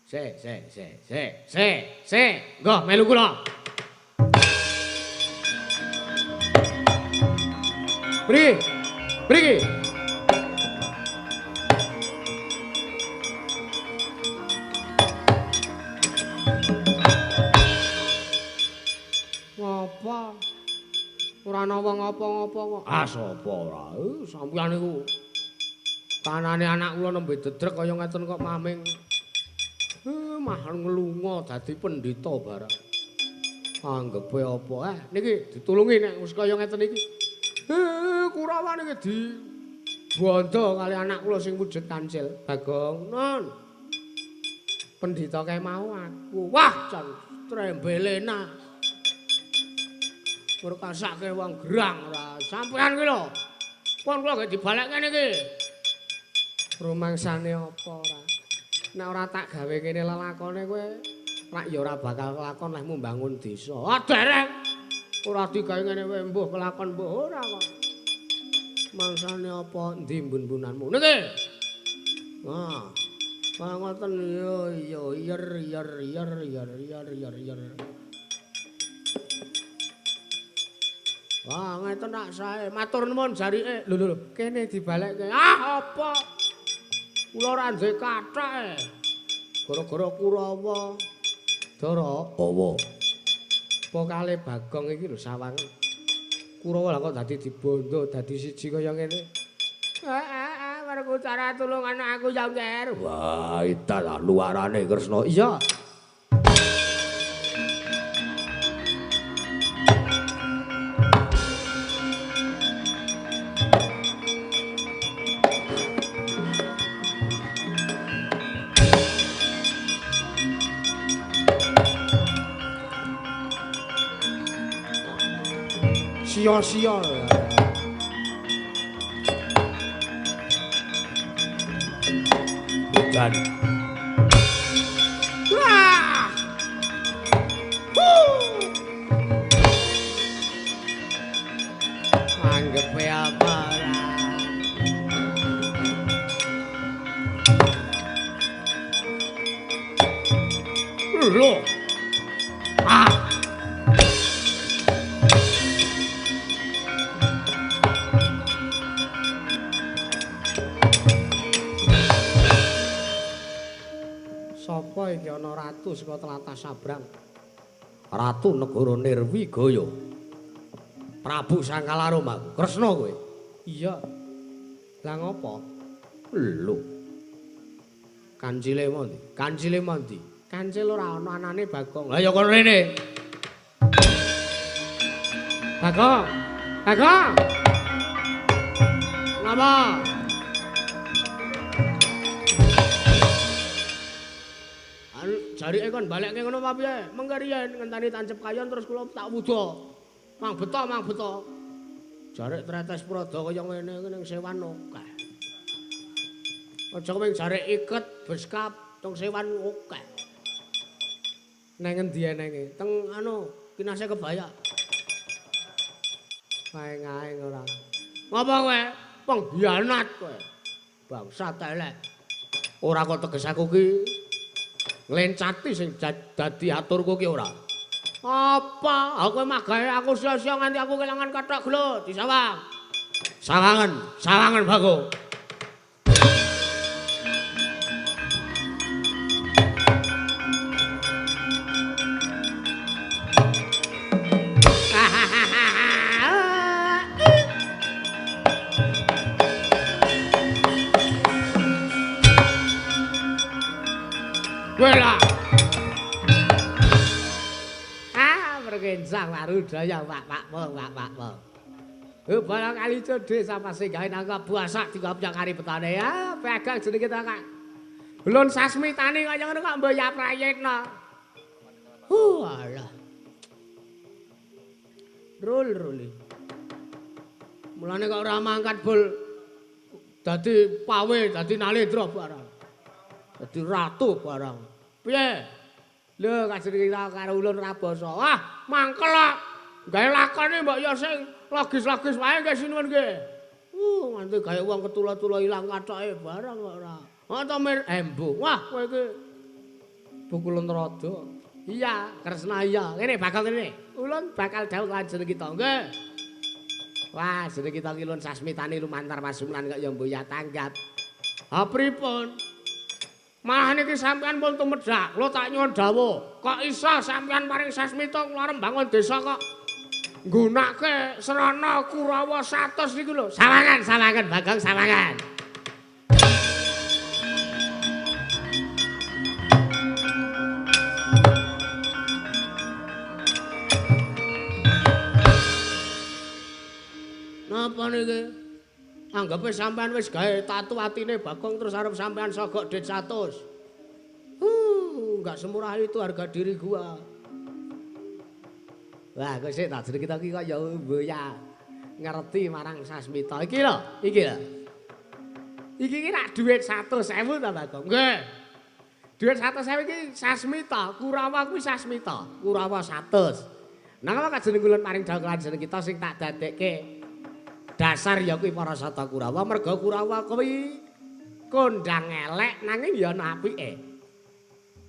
Se se se se se se. Nggo melu kula. Mriki. Mriki. Ngapa? Ora ana wong apa-apa kok. Ah sapa ora? Sampeyan niku. Tanane anak kula nembe dedrek kaya ngeten kok maming. Mah nglunga dadi pendhita barang. Anggepe apa? Niki ditulungi nek wis kaya ngeten iki. Kurawa niki di bondo kali anak kula sing wujud kancil. Bagong, non. Pendhita kae mau aku. Wah, jan trembelena. Merkasake wong gerang ora. Sampeyan ki lho. Pun kula gak dibalekke niki. Rumangsane apa ora? Nek ora tak gawe kene lelakone kowe rak ya ora bakal kelakon lehmu mbangun desa. Ah dereng. Ora digawe ngene kowe mbuh kelakon mbuh ora kok. Mangsane apa endi mbun-mbunanmu? Niki. Wah. Pangoten yo yo yer yer yer yer yer yer yer. Wah, ngeten tak sae. Matur nuwun jarike. Lho lho, kene dibalekke. Ah, apa? Kula ora duwe kathok. Gara-gara Kurawa. Dara, awa. Apa kale Bagong iki lho sawangen. Kurawa lah kok dadi dibondo dadi siji kaya ngene. Heeh, mergo cara tulungan aku ya, Nger. Wah, ita luarane Kresna. Iya. Sia-sia. Udan. Wah. Huh. Anggepe apa ora? Lho. Ah. Sapa iki ana ratu saka tlatah Sabrang? Ratu negara Nirwigaya. Prabu Sangkalarum aku. Kresna kowe. Iya. Lah ngopo? Lho. Kancile mondi? Kancile mondi? Kancil ora ana anane Bagong. Lah ya kono rene. Bagong. Bagong. Napa? Jarike kon balekke ngono apa piye? Mengke riyen ngenteni tancep kayon terus kula tak wuda. Mang beto, mang beto. Jarik tretes prada kaya ngene iki ning sewan akeh. Aja mung jarik iket beskap teng sewan akeh. Nang endi enenge? Teng anu kinase kebaya. Aeng-aeng ora. Ngapa kowe? Pengkhianat kowe. Bangsat elek. Ora kok teges aku ki nglencati sing dadi aturku ki ora. Apa? Aku magahe aku sia-sia nganti aku kelangan kathok glo disawang. Sawangen, sawangen Bagong. Wela. Ah, bergencang warudaya wak-wak wak-wak. Barang kali cedhe sapa sing gawe nangkap buasak digopyak kari petane ya, pegang jenenge ta Kak. Belon sasmitane kaya ngono kok mbok ya prayitna. Alah. Rul ruli. Mulane kok ora mangkat bol dadi pawe, dadi nalendra barang. Dadi ratu barang. Piye? Lho kajeng kita karo ulun ora basa. Wah, mangkel kok. Gawe lakone mbok ya sing logis-logis wae nggih sinuwun nggih. Nganti gawe wong ketula-tula ilang kathoke barang kok ora. Oh to mir embu. Wah, kowe iki bukulun rada. Iya, Kresna iya. Ngene bakal ngene. Ulun bakal dawuh lan jeneng kita nggih. Wah, jeneng kita ki ulun sasmitane lumantar pasumlan kok ya mbok ya tanggap. Ha pripun? Malah niki sampean pun tumedhak, kula tak nyuwun dawuh. Kok iso sampean paring sasmita kula arep mbangun desa kok nggunake srana Kurawa 100 niku lho. Sawangan, sawangan Bagong, sawangan. Napa niki? Anggape sampean wis gawe tatu atine Bagong terus arep sampean sogok dit 100. Enggak semurah itu harga diri gua. Wah, kok sik tak jeneng kita iki kok ya mboya ngerti marang sasmita. Iki lho, iki lho. Iki ki rak dhuwit 100.000 ta, Bagong? Nggih. Dhuwit 100.000 iki sasmita, Kurawa kuwi sasmita, Kurawa 100. Nang apa kajeneng ulun paring dawuh lan jeneng kita sing tak dadekke dasar ya kuwi para sata Kurawa, merga Kurawa kuwi kondang elek nanging ya ana apike.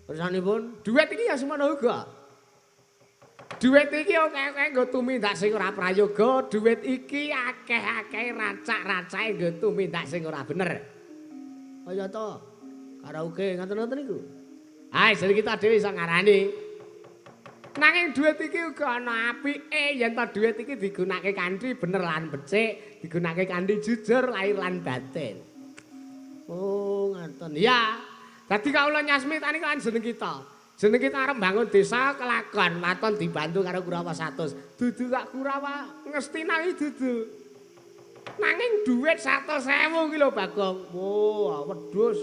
Kersanipun dhuwit iki ya semono uga. Duit iki akeh-akeh nggo tumindak sing ora prayoga, duit iki akeh-akeh racak-racake nggo tumindak sing ora bener. Kaya to karaoke ngoten-ngoten niku. Ah, jadi kita dhewe iso ngarani. Nanging duit iki uga ana apike yen ta duit iki digunakake kanthi bener lan becik, digunakake kanthi jujur lahir lan batin. Oh, ngoten. Ya. Dadi kawula nyasmitani kan jeneng kita. Jeneng kita arep bangun desa kelakon waton dibantu karo Kurawa 100. Dudu kak Kurawa ngestinani dudu. Nanging duit 100.000 ki lho Bagong. Wah, wedhus.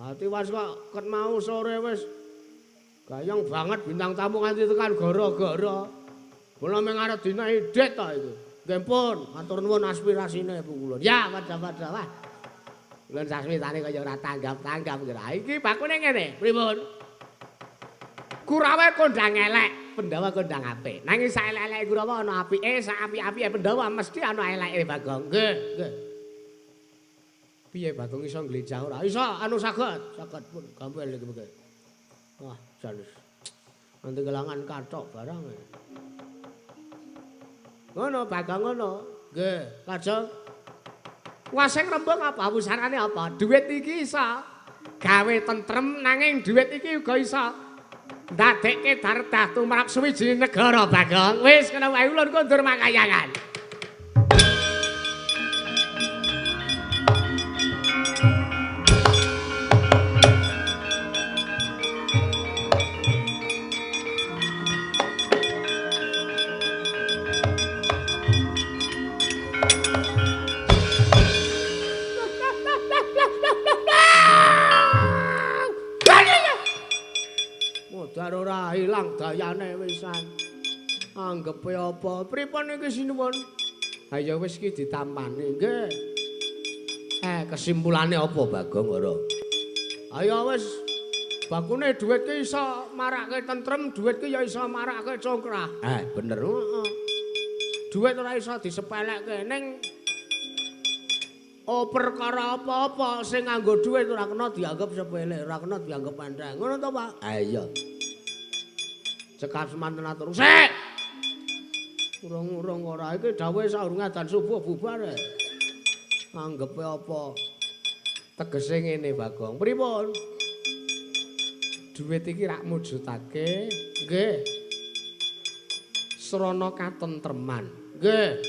Ati was kok ket mau sore wis gayeng banget bintang tamu nganti tekan gara-gara. Kula mung arep dinaiki dit ta iku. Nggih pun, matur nuwun aspirasine Bu kula. Ya, padha-padha wah. Kula sasmitane kaya ora tanggap-tanggap kira. Iki bakune ngene, pripun? Kurawa kondang elek, Pandhawa kondang apik. Nanging sak elek-eleke Kurawa ana apike, sak apik-apike Pandhawa mesti ana eleke Bagong. Nggih, nggih. Piye Bagong iso nglejah ora? Iso, anu saged, saged pun gampil iki mengke. Wah, jalus. Nanti kelangan kathok barang. Ngono Bagong ngono. Nggih, kajeng. Waseng rembug apa wusarane apa? Duit iki iso gawe tentrem nanging duit iki uga iso ndadekke dardah tumrap suwijining negara Bagong. Wis kena wae ulun kondur makayangan. Ora ilang dayane wisan. Anggepe apa? Pripun iki sinuwun? Ha ya wis iki ditampani nggih. Kesimpulane apa Bagong ora? Ha ya wis bakune dhuwit ki iso marake tentrem, dhuwit ki ya iso marake congkrah. Bener. Heeh. Dhuwit ora iso disepelekke ning oh perkara apa-apa sing nganggo dhuwit ora kena dianggep sepele, ora kena dianggep enteng. Ngono to, Pak? Ha iya. Cekap semanten atur. Sik. Urung-urung ora iki dawuhe saurunge adzan subuh bubar. Anggepe apa? Tegese ngene Bagong. Pripun? Duit iki rak mujudake nggih. Srana katentreman. Nggih.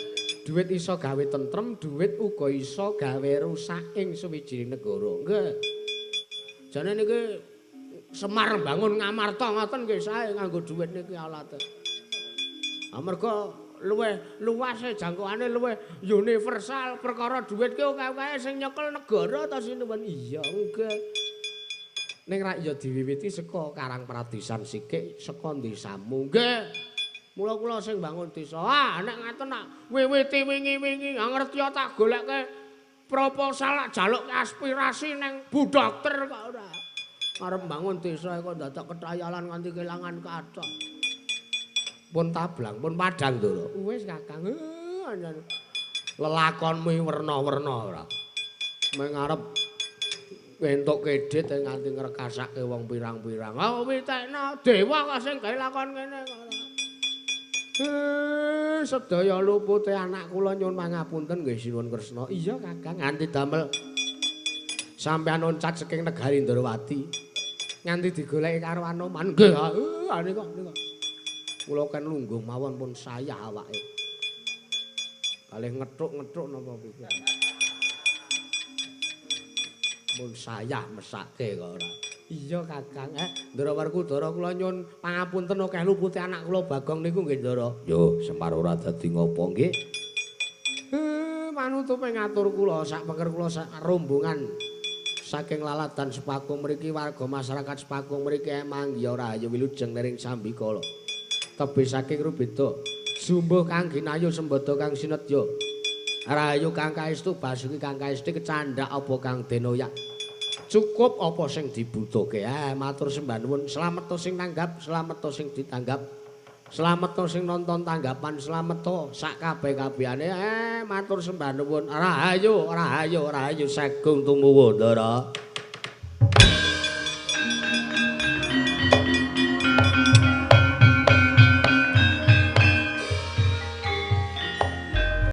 Duit iso gawe tentrem, duit uga iso gawe rusak ing suwijining negara. Nggih. Jane niki Semar bangun Ngamarta ngoten nggih sae nganggo dhuwit niki alate. Amarga luwih luas jangkauane luwih universal perkara dhuwit ki akeh-akeh sing nyekel negara ta sinuwun. Iya nggih. Ning rak ya diwiwiti saka Karang Pradisan sikik saka desamu nggih. Mula kula sing bangun desa. Ah nek ngaten nak wiwiti wingi-wingi ngerti tak goleke proposal tak jaluk aspirasi ning Bu Dokter kok ora. Arep bangun desa kok dadak ketayalan nganti kelangan kathok. Pun tablang, pun padhang ndoro. Wis Kakang. Lelakonmu werna-werna ora. Meng arep entuk kedhit nganti ngrekasake wong pirang-pirang. Ah witekno dewa kok sing gawe lakon ngene kok ora. Sedaya lupute anak kula nyuwun pangapunten nggih Sinuwun Kresna. Iya Kakang, nganti damel sampeyan loncat saking negari Ndrawati. Nganti digoleki karo Anoman. Nggih, nika nika. Kula ken lungguh mawon pun sayah awake. Kalih ngethuk-ngethuk napa piye. Pun sayah mesake kok ora. Iya Kakang, Ndara Werkudara kula nyuwun pangapunten akeh lupute anak kula Bagong niku nggih Ndara. Yo, Semar ora dadi ngopo nggih. Manutupe ngatur kula sak peker kula sak rombongan saking Laladan Sepakung mriki warga masyarakat Sepakung mriki manggiya rahayu wilujeng nering sambikala. Tebih saking rubeda jumbuh kang ginayu sembada kang sinedya. Rahayu kang kaestu basuki kang kaesti kecandhak apa kang denoyak. Cukup apa sing dibutuhke. Matur sembah nuwun. Slamet sing tanggap, slamet sing ditanggap. Slamet sing nonton tanggapan, slamet sak kabeh-kabehane. Matur sembah nuwun. Rahayu, rahayu, rahayu sagung tumuwun, Ndara.